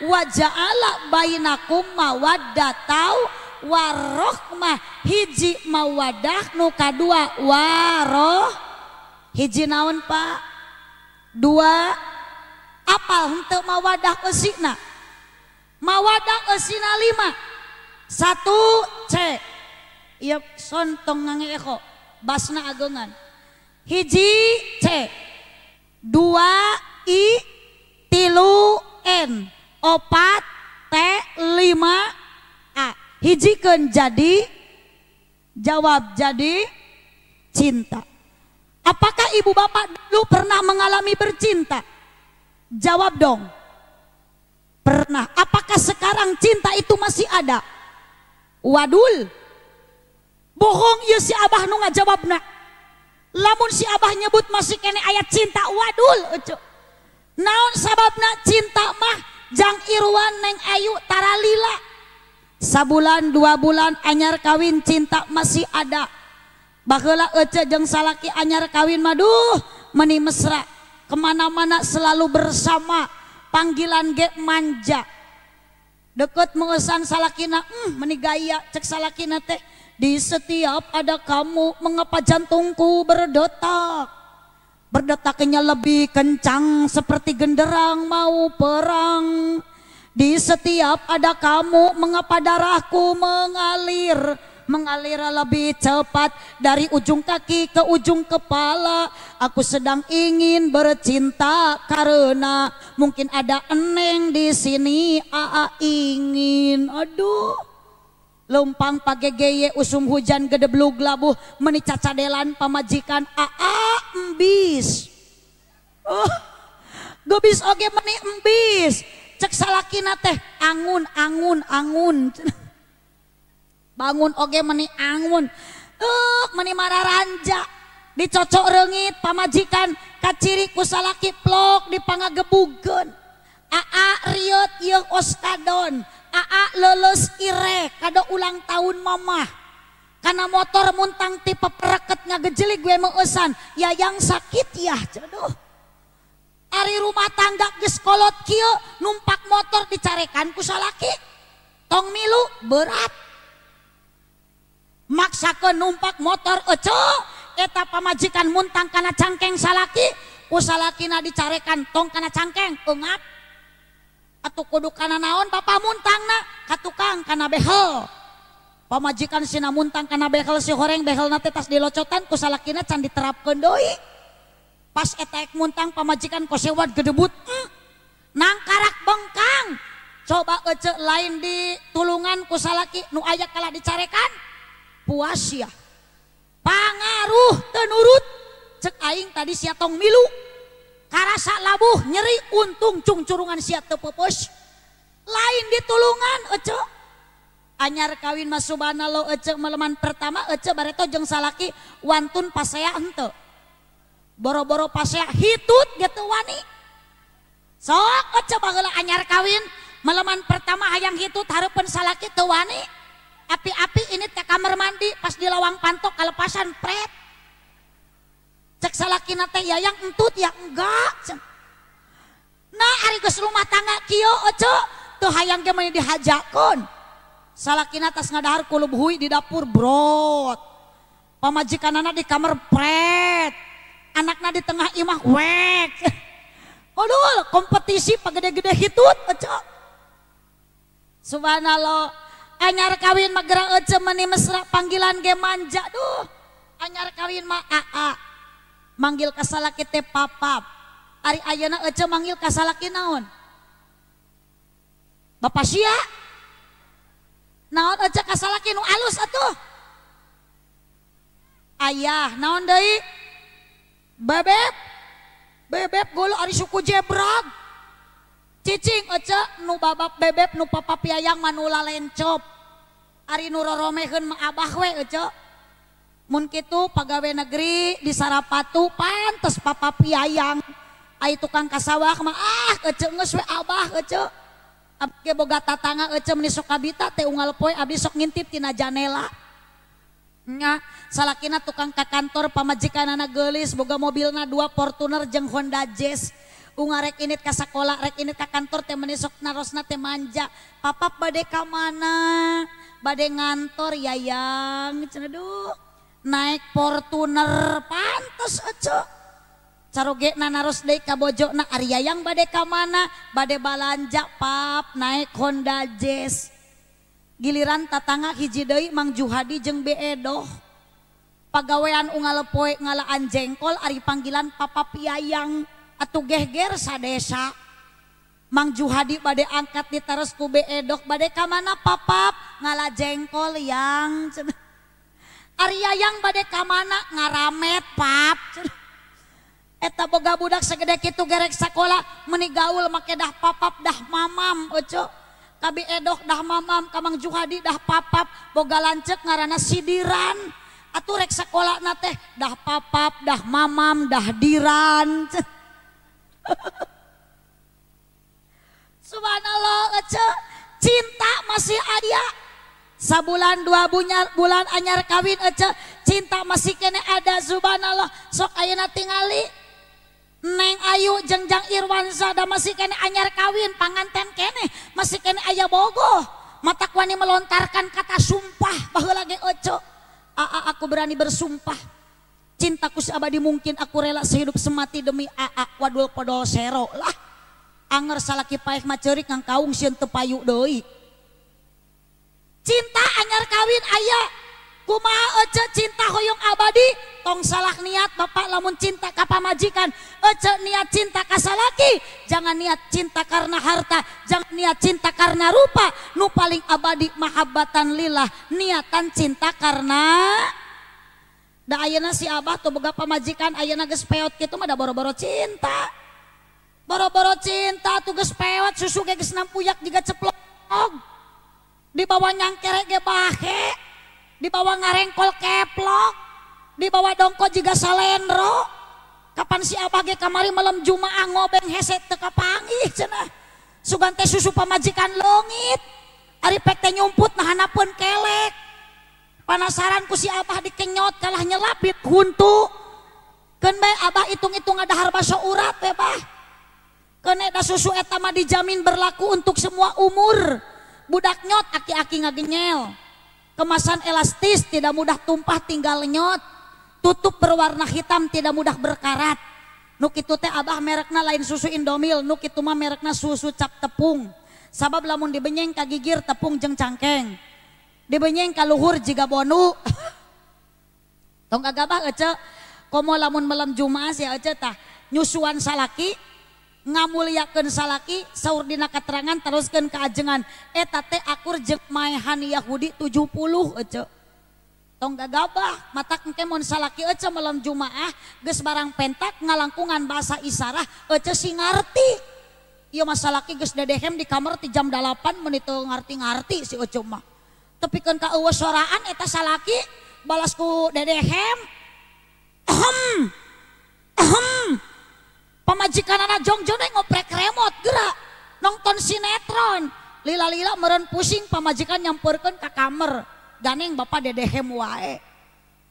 wa ja'ala bainakum mawaddatau warohmah. Hiji mawadah nu kadua waroh. Hiji naon pak? Dua. Apal henteu mawadah eusina? Mawadah eusina 5. 1 C. Ieu son tong ngange eko basna ageungan. Hiji C, 2 I, 3 N, 4 T, 5 A. Hijikeun jadi jawab jadi cinta. Apakah ibu bapak dulu pernah mengalami bercinta? Jawab dong. Pernah. Apakah sekarang cinta itu masih ada? Wadul. Bohong ieu si abah nu ngajawabna. Lamun si abah nyebut masih kene ayat cinta wadul ece. Naon sababna cinta mah jang Irwan Neng Ayu taralila. Sabulan 2 bulan anyar kawin cinta masih ada. Baheula ece jeung salaki anyar kawin maduh meni mesra, kemana-mana selalu bersama, panggilan ge manja. Deket mengesan salakina, meni gaya cek salakina teh. Di setiap ada kamu mengapa jantungku berdetak. Berdetaknya lebih kencang seperti genderang mau perang. Di setiap ada kamu mengapa darahku mengalir. Mengalir lebih cepat dari ujung kaki ke ujung kepala. Aku sedang ingin bercinta karena mungkin ada eneng di sini. Aa ingin. Aduh. Lempang pagegeye usum hujan gedeblug labuh meni cacadelan pamajikan aa embis. Oh, gebis oge meni embis. Cek salakina teh angun angun angun. Bangun oge meni angun. Meni mararanja. Dicocok reungit pamajikan kaciri ku salaki plok dipangagebugeun. Aa rieut ieu oskadon. Aa leuleus ire kado ulang tahun mamah. Kana motor muntang tipe pereket ngagejelig gue meueusan. Yayang sakit ya. Aduh. Ari rumah tangga geus kolot kieu numpak motor dicarekan ku salaki. Tong milu berat. Maksakeun numpak motor ece eta pamajikan muntang kana cangkeng salaki, ku salakina dicarekan tong kana cangkeng eungap. Atuh kudu kana naon bapa muntangna ka tukang kana behel. Pamajikan sina muntang kana behel si horeng behelna teh tas dilocotan ku salakina can diterapkeun deui. Pas eta ek muntang pamajikan kosewat gedebut, nangkarak bengkang. Coba ece lain di tulungan ku salaki nu aya kalah dicarekan. Puas ya. Pangaruh teu nurut. Cek aing tadi sia tong milu. Karasa labuh nyeri untung cungcurungan sia teu peupeus. Lain ditulungan ece. Anyar kawin mah subhanallah ece meleman pertama ece bareto jeung salaki wantun pasea henteu. Boro-boro pasea hitut ge teu wani. Sok ece baheula anyar kawin meleman pertama hayang hitut hareupeun salaki teu wani. Api-api ini ke kamar mandi pas di lawang pantok kalepasan pret. Cek salakina teh yayang entut ya enggak. Nah ari geus rumah tangga kieu ece teu hayang ge meni dihajakeun. Salakina tas ngadahar kulub hui di dapur brot. Pamajikanana di kamar pret. Anakna di tengah imah wek. Aduh, kompetisi pagede-gede hitut ece. Subhanallah. Anyar kawin mah geura ece meni mesra panggilan ge manja duh. Anyar kawin mah aa. Manggil ka salaki teh papap. Ari ayeuna ece manggil ka salaki naon? Bapak sia. Naon ece ka salaki nu alus atuh? Ayah, naon deui? Bebeb. Bebeb golo ari suku jebrag. Cicing ece nu babab bebeb nu papap yayang manula lencop. Ari nu roromeheun mah abah we ece. Mun kitu pagawe negeri di Sarapatu pantes papap yayang. Ai tukang kasawah mah ah ece geus we abah ece. Abdi boga tatangga ece meni sok kabita teh unggal poe abdi sok ngintip tina janela. Nya salakina tukang ka kantor pamajikanana geulis boga mobilna 2 Fortuner jeung Honda Jazz. Unga rek init ka sakola rek init ka kantor teh meni sok narosna teh manja. Papap bade ka mana? Bade ngantor yayang cenah duh. Naik Fortuner pantes ece. Carogena naros deui ka bojona ari yayang bade ka mana? Bade balanja pap naik Honda Jazz. Giliran tatangga hiji deui Mang Juhadi jeung Beedoh. Pagawean unggal poe ngalaan jengkol ari panggilan papap yayang. Atuh gehger sadesa. Mang Juhadi bade angkat ditaros ku Beedok bade ka mana papap ngala jengkol yang. Ari yayang bade ka mana ngaramet pap. Eta boga budak segede kitu gerek sakola meni gaul make dah papap dah mamam ece. Ka Beedok dah mamam ka Mang Juhadi dah papap boga lanceuk ngaranna sidiran. Atuh rek sakola na teh dah papap, dah mamam, dah diran. Subhanallah ece, cinta masih ada. Sabulan dua bulan anyar kawin ece, cinta masih kene ada. Subhanallah, sok ayeuna tingali Neng Ayu jeung Jang Irwansyah da masih kene anyar kawin, panganten kene masih kene aya bogoh. Matak wani melontarkan kata sumpah baheula ge ece. Aa aku berani bersumpah, cintaku seabadi mungkin aku rela sehidup semati demi aa. Wadul podol sero lah. Anger salaki paeh mah ceurik ngangkaung sieun teu payu deui. Cinta anyar kawin aya. Kumaha ece cinta hoyong abadi? Tong salah niat bapak lamun cinta ka pamajikan. Ece niat cinta ka salaki, jangan niat cinta karena harta, jangan niat cinta karena rupa. Nu paling abadi mahabbatan lillah, niatan cinta karena da ayeuna si abah tuh boga pamajikan ayeuna geus peot kitu mah da boro-boro cinta. Boro-boro cinta tuh geus peot susu ge geus nampuyak jiga ceplok. Dibawa nyangkere ge bahe, dibawa ngarengkol keplok, dibawa dongko jiga salendro. Kapan si abah ge kamari malam Jumaah ngobeng hese teu kapanggih cenah. Sugan teh susu pamajikan leungit. Ari pek teh nyumput nahanapeun kelek. Panasaran ku si abah dikenyot kalah nyelapit huntu. Keun bae abah hitung-hitung ngadahar baso urat we bah. Keun da susu eta mah dijamin berlaku untuk semua umur. Budak nyot aki-aki ngagenyel. Kemasan elastis tidak mudah tumpah tinggal nyot. Tutup berwarna hitam tidak mudah berkarat. Nu kitu teh abah merekna lain susu Indomil, nu kitu mah merekna susu cap tepung. Sabab lamun dibenyeng ka gigir tepung jeung cangkeng. Dibenyeng ka luhur jiga bonu. Tong gagabah ece, komo lamun malam Jumaah sia ece tah nyusuan salaki, ngamuliakeun salaki, saur dina katerangan teruskeun ka ajengan. Eta teh akur jeung maehan Yahudi 70 ece. Tong gagabah matak engke mun salaki ece malam Jumaah geus barang pentak ngalangkungan bahasa isarah ece sing ngarti. Ieu mah salaki geus dedehem di kamar ti jam 8 mun teu ngarti-ngarti si ece mah. Tepikeun ka eueuh soraan eta salaki balas ku dedehem. Ahem. Ahem. Pamajikanana jongjon ngoprek remote gerak nonton sinetron. Lila-lila meureun pusing pamajikan nyamperkeun ka kamar. Ganeng bapak dedehem wae.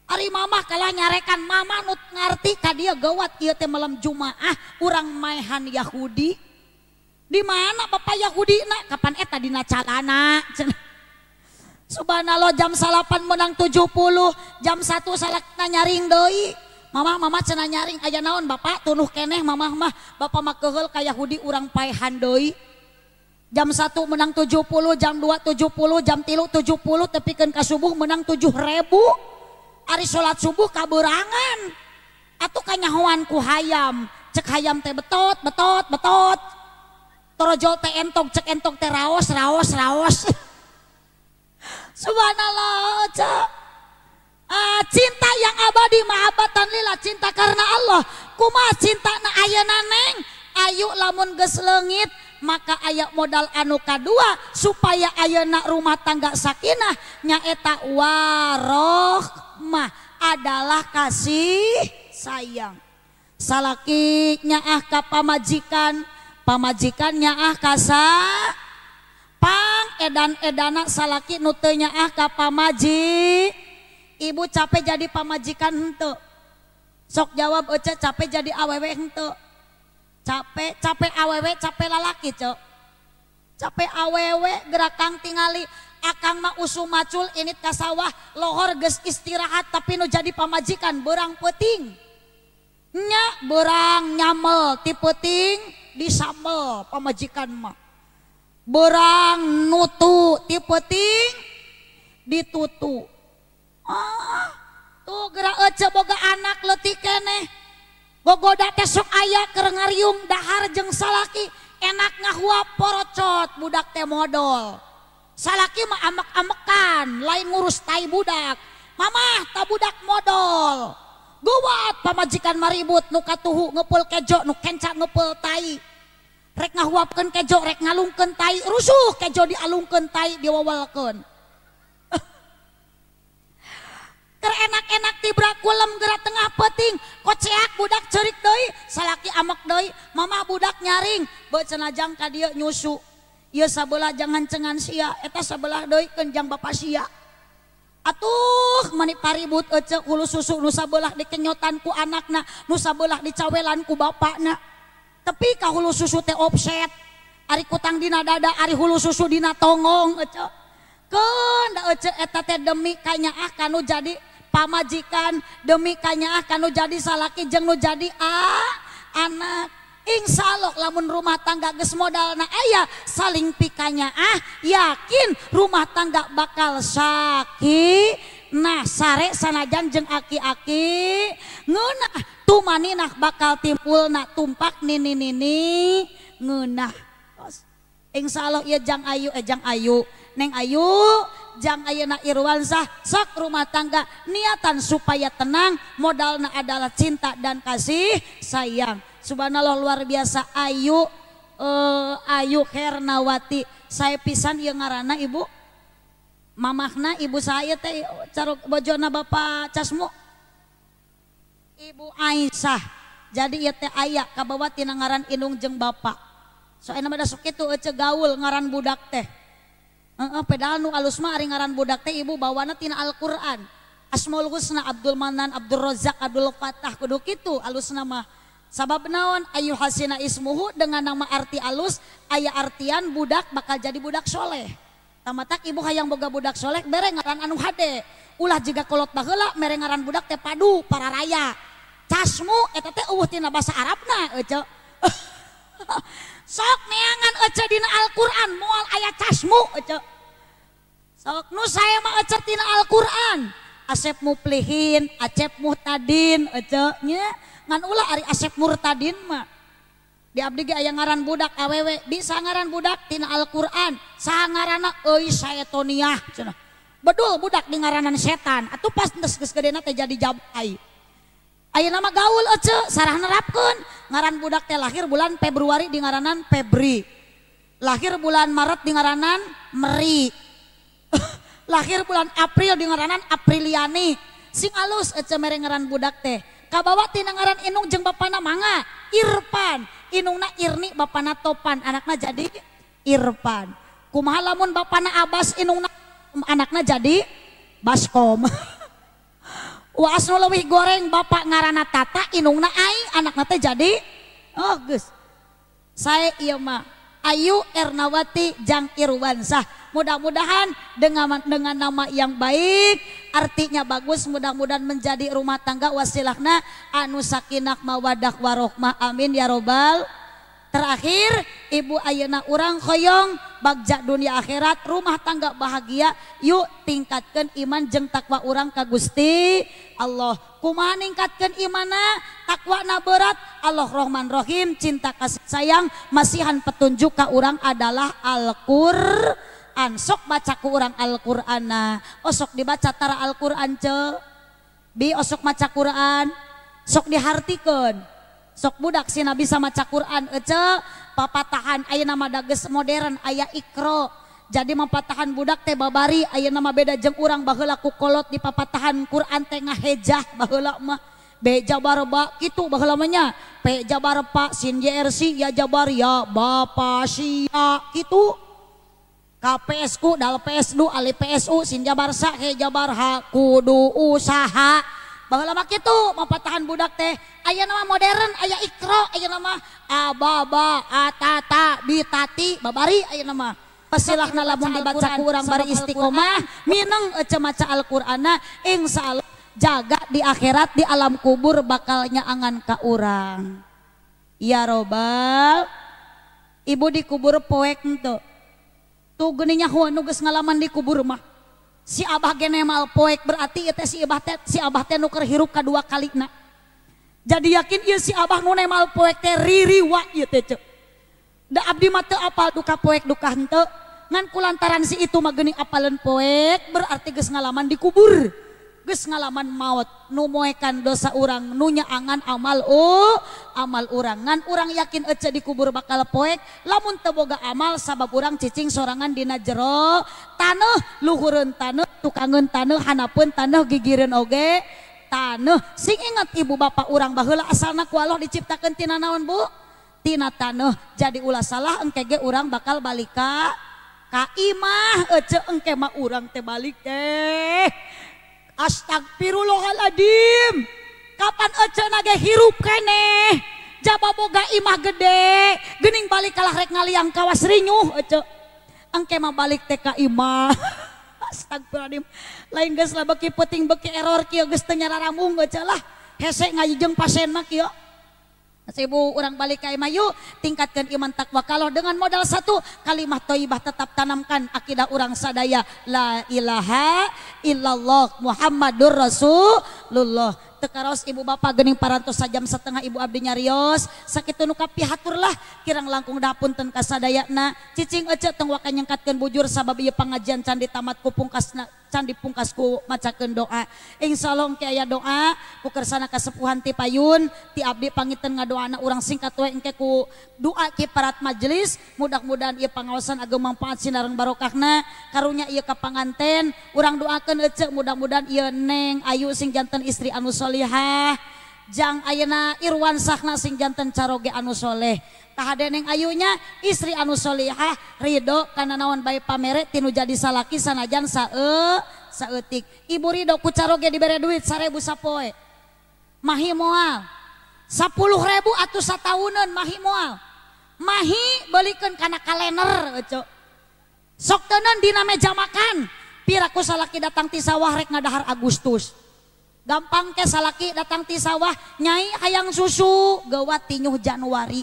Ari mamah kalah nyarekan mamah nu ngarti ka dia gawat ieu teh malam Jumaah urang maehan Yahudi. Di mana bapak Yahudi na? Kapan eta dina calana? Subhanallah jam 8 menang 70, jam 1 salakna nyaring deui. Mamah mamah cenah nyaring aya naon bapak tunuh keneh mamah mah bapak mah keuheul ka Yahudi urang paehan deui. Jam 1 menang 70, jam 2 70, jam 3 70, tepikeun ka subuh menang 7.000. Ari salat subuh kaberangan. Atuh kanyahoan ku hayam, cek hayam teh betot betot betot. Torojol teh entog, cek entog teh raos raos raos. Subhanallah, cek. Ah, cinta yang abadi mahabbatan lillah, cinta karena Allah. Kumaha cinta na ayeuna neng? Ayu lamun geus leungit maka aya modal anu kadua supaya ayeuna rumah tangga sakinah nyaeta warohmah adalah kasih sayang. Salaki nyaah ka pamajikan, pamajikan nyaah ka pang edan-edana salaki nu teu nyaah ka pamaji. Ibu capek jadi pamajikan henteu. Sok jawab ece capek jadi awewe henteu. Capek, capek awewe, capek lalaki cek. Capek awewe gerakang tingali akang mah usum macul init ka sawah lohor geus istirahat tapi nu jadi pamajikan berang peuting. Nya berang nyamel ti peuting disambel pamajikan mah. Berang nutu ti peuting ditutu. Ah, tuh gerak ece boga anak leutik keneh. Gogoda teh sok aya keur ngariung dahar jeung salaki enak ngahuap porocot budak teh modol. Salaki mah amek-amekan lain ngurus tai budak. Mamah ta budak modol. Gowat pamajikan maribut nu katuhu ngepeul kejo nu kenca ngepeul tai. Rek ngahuapkeun kejo rek ngalungkeun tai rusuh kejo dialungkeun tai diwawalkeun. Keur enak-enak dibrak kulem gerak tengah peuting koceak budak ceurik deui salaki amek deui mamah budak nyaring beuh cenah jang ka dieu nyusu ieu sabelah jangan cengan sia eta sabelah deui keun jang bapa sia. Atuh mani paribut ece hulu susu nu sabelah dikenyotan ku anakna nu sabelah dicawelan ku bapakna tapi ka hulu susu teh offset ari kutang dina dada ari hulu susu dina tonggong ece keun da ece eta teh demi kanyaah kanu jadi pamajikan demi kanyaah kanu jadi salaki jeung nu jadi anak. Insya Allah lamun rumah tangga geus modalna aya saling pikanyaah yakin rumah tangga bakal sakinah sare sanajan jeung aki-aki ngeunah tumaninah bakal timbulna tumpak nini-nini ngeunah. Insya Allah ieu jang ayu jang ayu neng ayu jang ayeuna Irwansyah sok rumah tangga niatan supaya tenang modalna adalah cinta dan kasih sayang. Subhanallah luar biasa Ayu Ayu Hernawati saya pisan ieu ngaranna ibu mamahna ibu saya teh carok bojona bapak Casmu Ibu Aisyah jadi ieu teh aya kabawa tina ngaran indung jeung bapak soalna mah da sok kitu ece gaul ngaran budak teh heeh padahal nu alus mah ari ngaran budak teh ibu bawana tina Al-Qur'an Asmaul Husna Abdul Manan Abdul Razak Abdul Fatah kudu kitu alusna mah. Sabab naon ayu hasina ismuhu dengan nama arti alus aya artian budak bakal jadi budak soleh. Tamatak ibu hayang boga budak soleh bere ngaran anu hade. Ulah jiga kolot baheula mere ngaran budak teh padu para raya. Casmu eta teh eueuh tina basa Arabna ece. Sok neangan ece dina Al-Qur'an moal aya casmu ece. Sok nu saya mah ece tina Al-Qur'an. Asep muplihin, Acep muhtadin ece nya. Ngan ulah ari Asep murtadin mah di abdi ge aya ngaran budak awewe bisa ngaran budak tina Al-Qur'an saha ngaranna euy saetoniah cenah bedul budak di ngaranan setan atuh pas geus gedena teh jadi jabai. Ayeuna mah gaul ece sarah nerapkeun ngaran budak teh lahir bulan Februari di ngaranan Febri lahir bulan Maret di ngaranan Meri lahir bulan April di ngaranan Apriliani sing alus ece mere ngaran budak teh kabawa tina ngaran inung jeung bapana mangga Irfan inungna Irni bapana Topan anakna jadi Irfan kumaha lamun bapana Abbas inungna anakna jadi Baskom waas nu leuwih goreng bapak ngaranna Tata inungna Ai anakna teh jadi oh geus sae ieu mah Ayu Ernawati jang Irwansyah mudah-mudahan dengan nama yang baik artinya bagus mudah-mudahan menjadi rumah tangga wasilahna anu sakinah mawadah warohmah amin ya robbal. Terakhir ibu ayeuna urang hoyong bagja dunia akhirat rumah tangga bahagia yuk tingkatkan iman jeung takwa urang ka Gusti Allah. Kumaha ningkatkeun imanna takwana berat Allah Rahman Rahim cinta kasih sayang masihan petunjuk ka urang adalah Al-Qur'an. Sok baca ku urang Al-Qur'anna osok dibaca tara Al-Qur'an ce bi osok maca Qur'an sok dihartikeun sok budak sina bisa maca Quran ece papatahan ayeuna mah geus modern aya Iqra jadi mapatahan budak teh babari ayeuna mah beda jeung urang baheula ku kolot di papatahan Quran teh ngahejah baheula mah B jabar ba kitu baheula mah nya P jabar pa sin JRC ya jabar ya bapa sia kitu KPS ku dal PS du alif PSU sin jabar sa he jabar ha kudu usaha baheula mah kitu mapatahan budak teh aya nama modern aya Iqra aya nama ababa atata bitati babari aya nama pasilahna lamun dibaca ku urang bari istiqomah mineng ece maca Al-Qur'ana insyaallah jaga di akhirat di alam kubur bakal nyaangan ka urang ya robbal. Ibu di kubur poek henteu tuh geuning nyaho nu geus ngalaman di kubur mah si abah gene mal poek berarti ieu teh si abah teh nu keur hirup kadua kalina. Jadi yakin ieu si abah nu nemal poek teh ririwa ieu teh ceu. Da abdi mah teu apal duka poek duka henteu ngan kulantaran si itu mah geuning apaleun poek berarti geus ngalaman dikubur. Geus ngalaman maot nu moekan dosa urang nu nyaangan amal amal urang ngan urang yakin ece dikubur bakal poek lamun teu boga amal sabab urang cicing sorangan dina jero taneuh luhureun taneuh tukangeun taneuh hanapeun taneuh gigireun oge Taneuh. Sing ingat ibu bapak urang baheula asalna ku Allah diciptakeun tina naon Bu? Tina taneuh. Jadi ulah salah engke ge urang bakal balik ka imah ece engke mah urang teh balik teh. Astagfirullahaladzim. Kapan ece nage hirup keneh? Jaba boga imah gede, geuning balik kalah rek ngaliang kawas rinyuh ece. Engke mah balik teh ka imah. Astagfirullahaladzim. Lain geus lah beki peuting beki error kieu geus teu nyararamung ece lah. Hese ngajijeng pasien mah kieu. Ibu urang balik ka imah yuk, tingkatkan iman takwa kalau dengan modal satu kalimah thayyibah tetap tanamkan akidah urang sadaya la ilaha illallah Muhammadur Rasulullah. Tekaros ibu bapak gening parantos sajam setengah ibu abdi nyarios sakitu nu kapihatur lah kirang langkung dapunten ka sadayana cicing ece tong waka nyengkatkeun bujur sabab ieu pangajian can ditamat ku pungkasna can dipungkas ku macakeun doa. Insyaallah engke aya doa ku kersana kasepuhan ti payun ti abdi pangiten ngadoana urang singkat we engke ku doa kiparat majelis mudah-mudahan ieu pangaosan ageng manfaat sinareng barokahna karunya ieu ka panganten urang doakeun ece mudah-mudahan ieu Neng Ayu sing janten istri anu solihah jang ayeuna Irwan sahna sing janten caroge anu soleh. Tahade Neng Ayunya istri anu solihah ridho kana naon bae pamere tinu jadi salaki sanajan saeutik. Ibu ridho ku caroge dibere duit 1000 sapoe mahi moal 10.000 atuh satauneun mahi moal mahi belikeun kana kalender ece sok teuneun dina meja makan piraku salaki datang ti sawah rek ngadahar Agustus. Gampang ke salaki datang ti sawah nyai hayang susu gawat tinyuh Januari.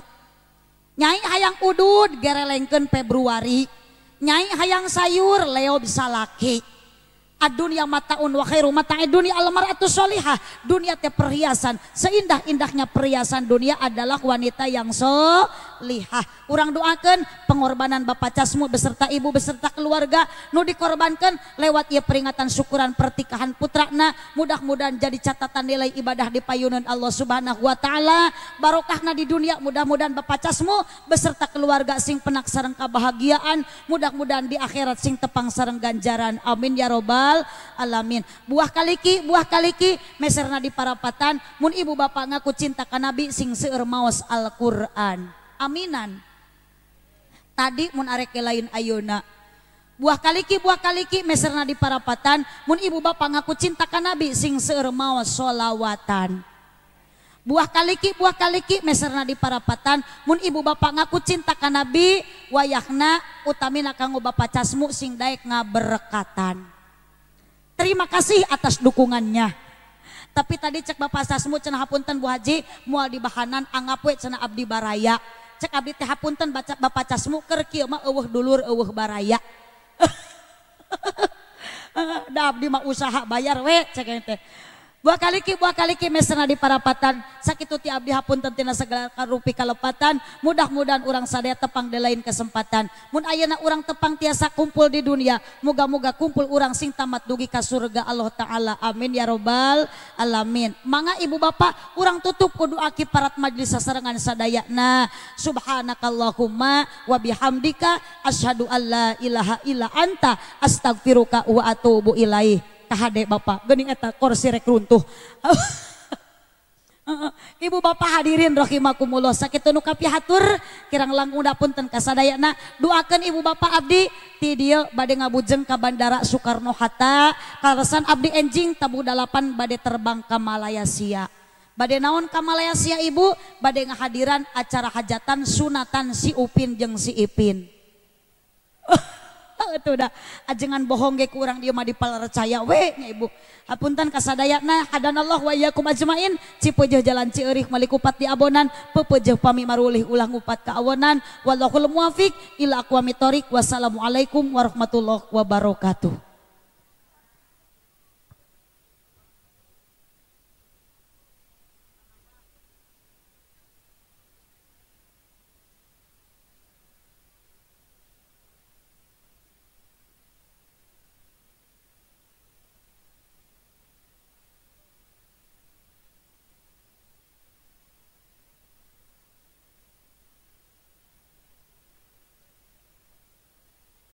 Nyai hayang udud gerelengkeun Februari. Nyai hayang sayur leob salaki. Adunya mataun wa khairu mata'i dunya almar'atu sholihah. Dunia teh perhiasan, seindah-indahnya perhiasan dunia adalah wanita yang solihah. Urang doakeun pengorbanan Bapak Casmu beserta ibu beserta keluarga nu dikorbankan lewat ieu peringatan syukuran pernikahan putrana, mudah-mudahan jadi catatan nilai ibadah di payunan Allah Subhanahu wa taala, barokahna di dunia mudah-mudahan Bapak Casmu beserta keluarga sing penak sareng kabahagiaan, mudah-mudahan di akhirat sing tepang sareng ganjaran. Amin ya robbal alamin. Buah kaliki meserna di parapatan mun ibu bapak ngaku cinta ka nabi sing seueur maos Al-Qur'an. Aminan. Tadi mun arek lain ayeuna. Buah kaliki meserna di parapatan mun ibu bapak ngaku cinta ka nabi sing seueur maos sholawatan. Buah kaliki meserna di parapatan mun ibu bapak ngaku cinta ka nabi wayahna utamina kanggo Bapak Casmu sing daek ngaberkatan. Terima kasih atas dukungannya. Tapi tadi cek Bapak Sasmu cenah hapunten Bu Haji moal dibahanan anggap we cenah abdi baraya. Cek abdi teh hapunten baca Bapak Casmu keur kieu mah eueuh dulur eueuh baraya. Da abdi mah usaha bayar we cek teh. Buah kaliki mesena di parapatan sakitu ti abdi hapunten tina segala karupi kalepatan, mudah-mudahan urang sadaya tepang di lain kesempatan. Mun ayeuna urang tepang tiasa kumpul di dunia, moga-moga kumpul urang sing tamat dugi ka surga Allah taala. Amin ya robbal alamin. Mangga ibu bapak urang tutup ku doa kiparat majelis sasarengan sadayana. Subhanakallahumma wa bihamdika asyhadu alla ilaha illa anta astaghfiruka wa atubu ilaih. Kahade bapak geuning eta kursi rek runtuh. Ibu bapak hadirin rahimakumullah sakitu nu kapihatur kirang langkung dapunten kasadayana doakeun ibu bapak abdi ti dieu bade ngabujeng ka Bandara Soekarno Hatta kaleresan abdi enjing tabuh 8 bade terbang ka Malaysia. Bade naon ka Malaysia ibu bade ngahadiran acara hajatan sunatan si Upin jeung si Ipin. Itu udah ajengan bohong ge kurang dia mah dipalercaya we nya ibu. Hapunten kasadayana hadanallah wa iyyakum ajmain. Cipeujeuh jalan Cieurih meuli kupat di abonan, peupeujeuh pami marulih ulah ngupat ka awonan. Wallahul muwafiq ila aqwamit thoriq. Wassalamualaikum warahmatullahi wabarakatuh.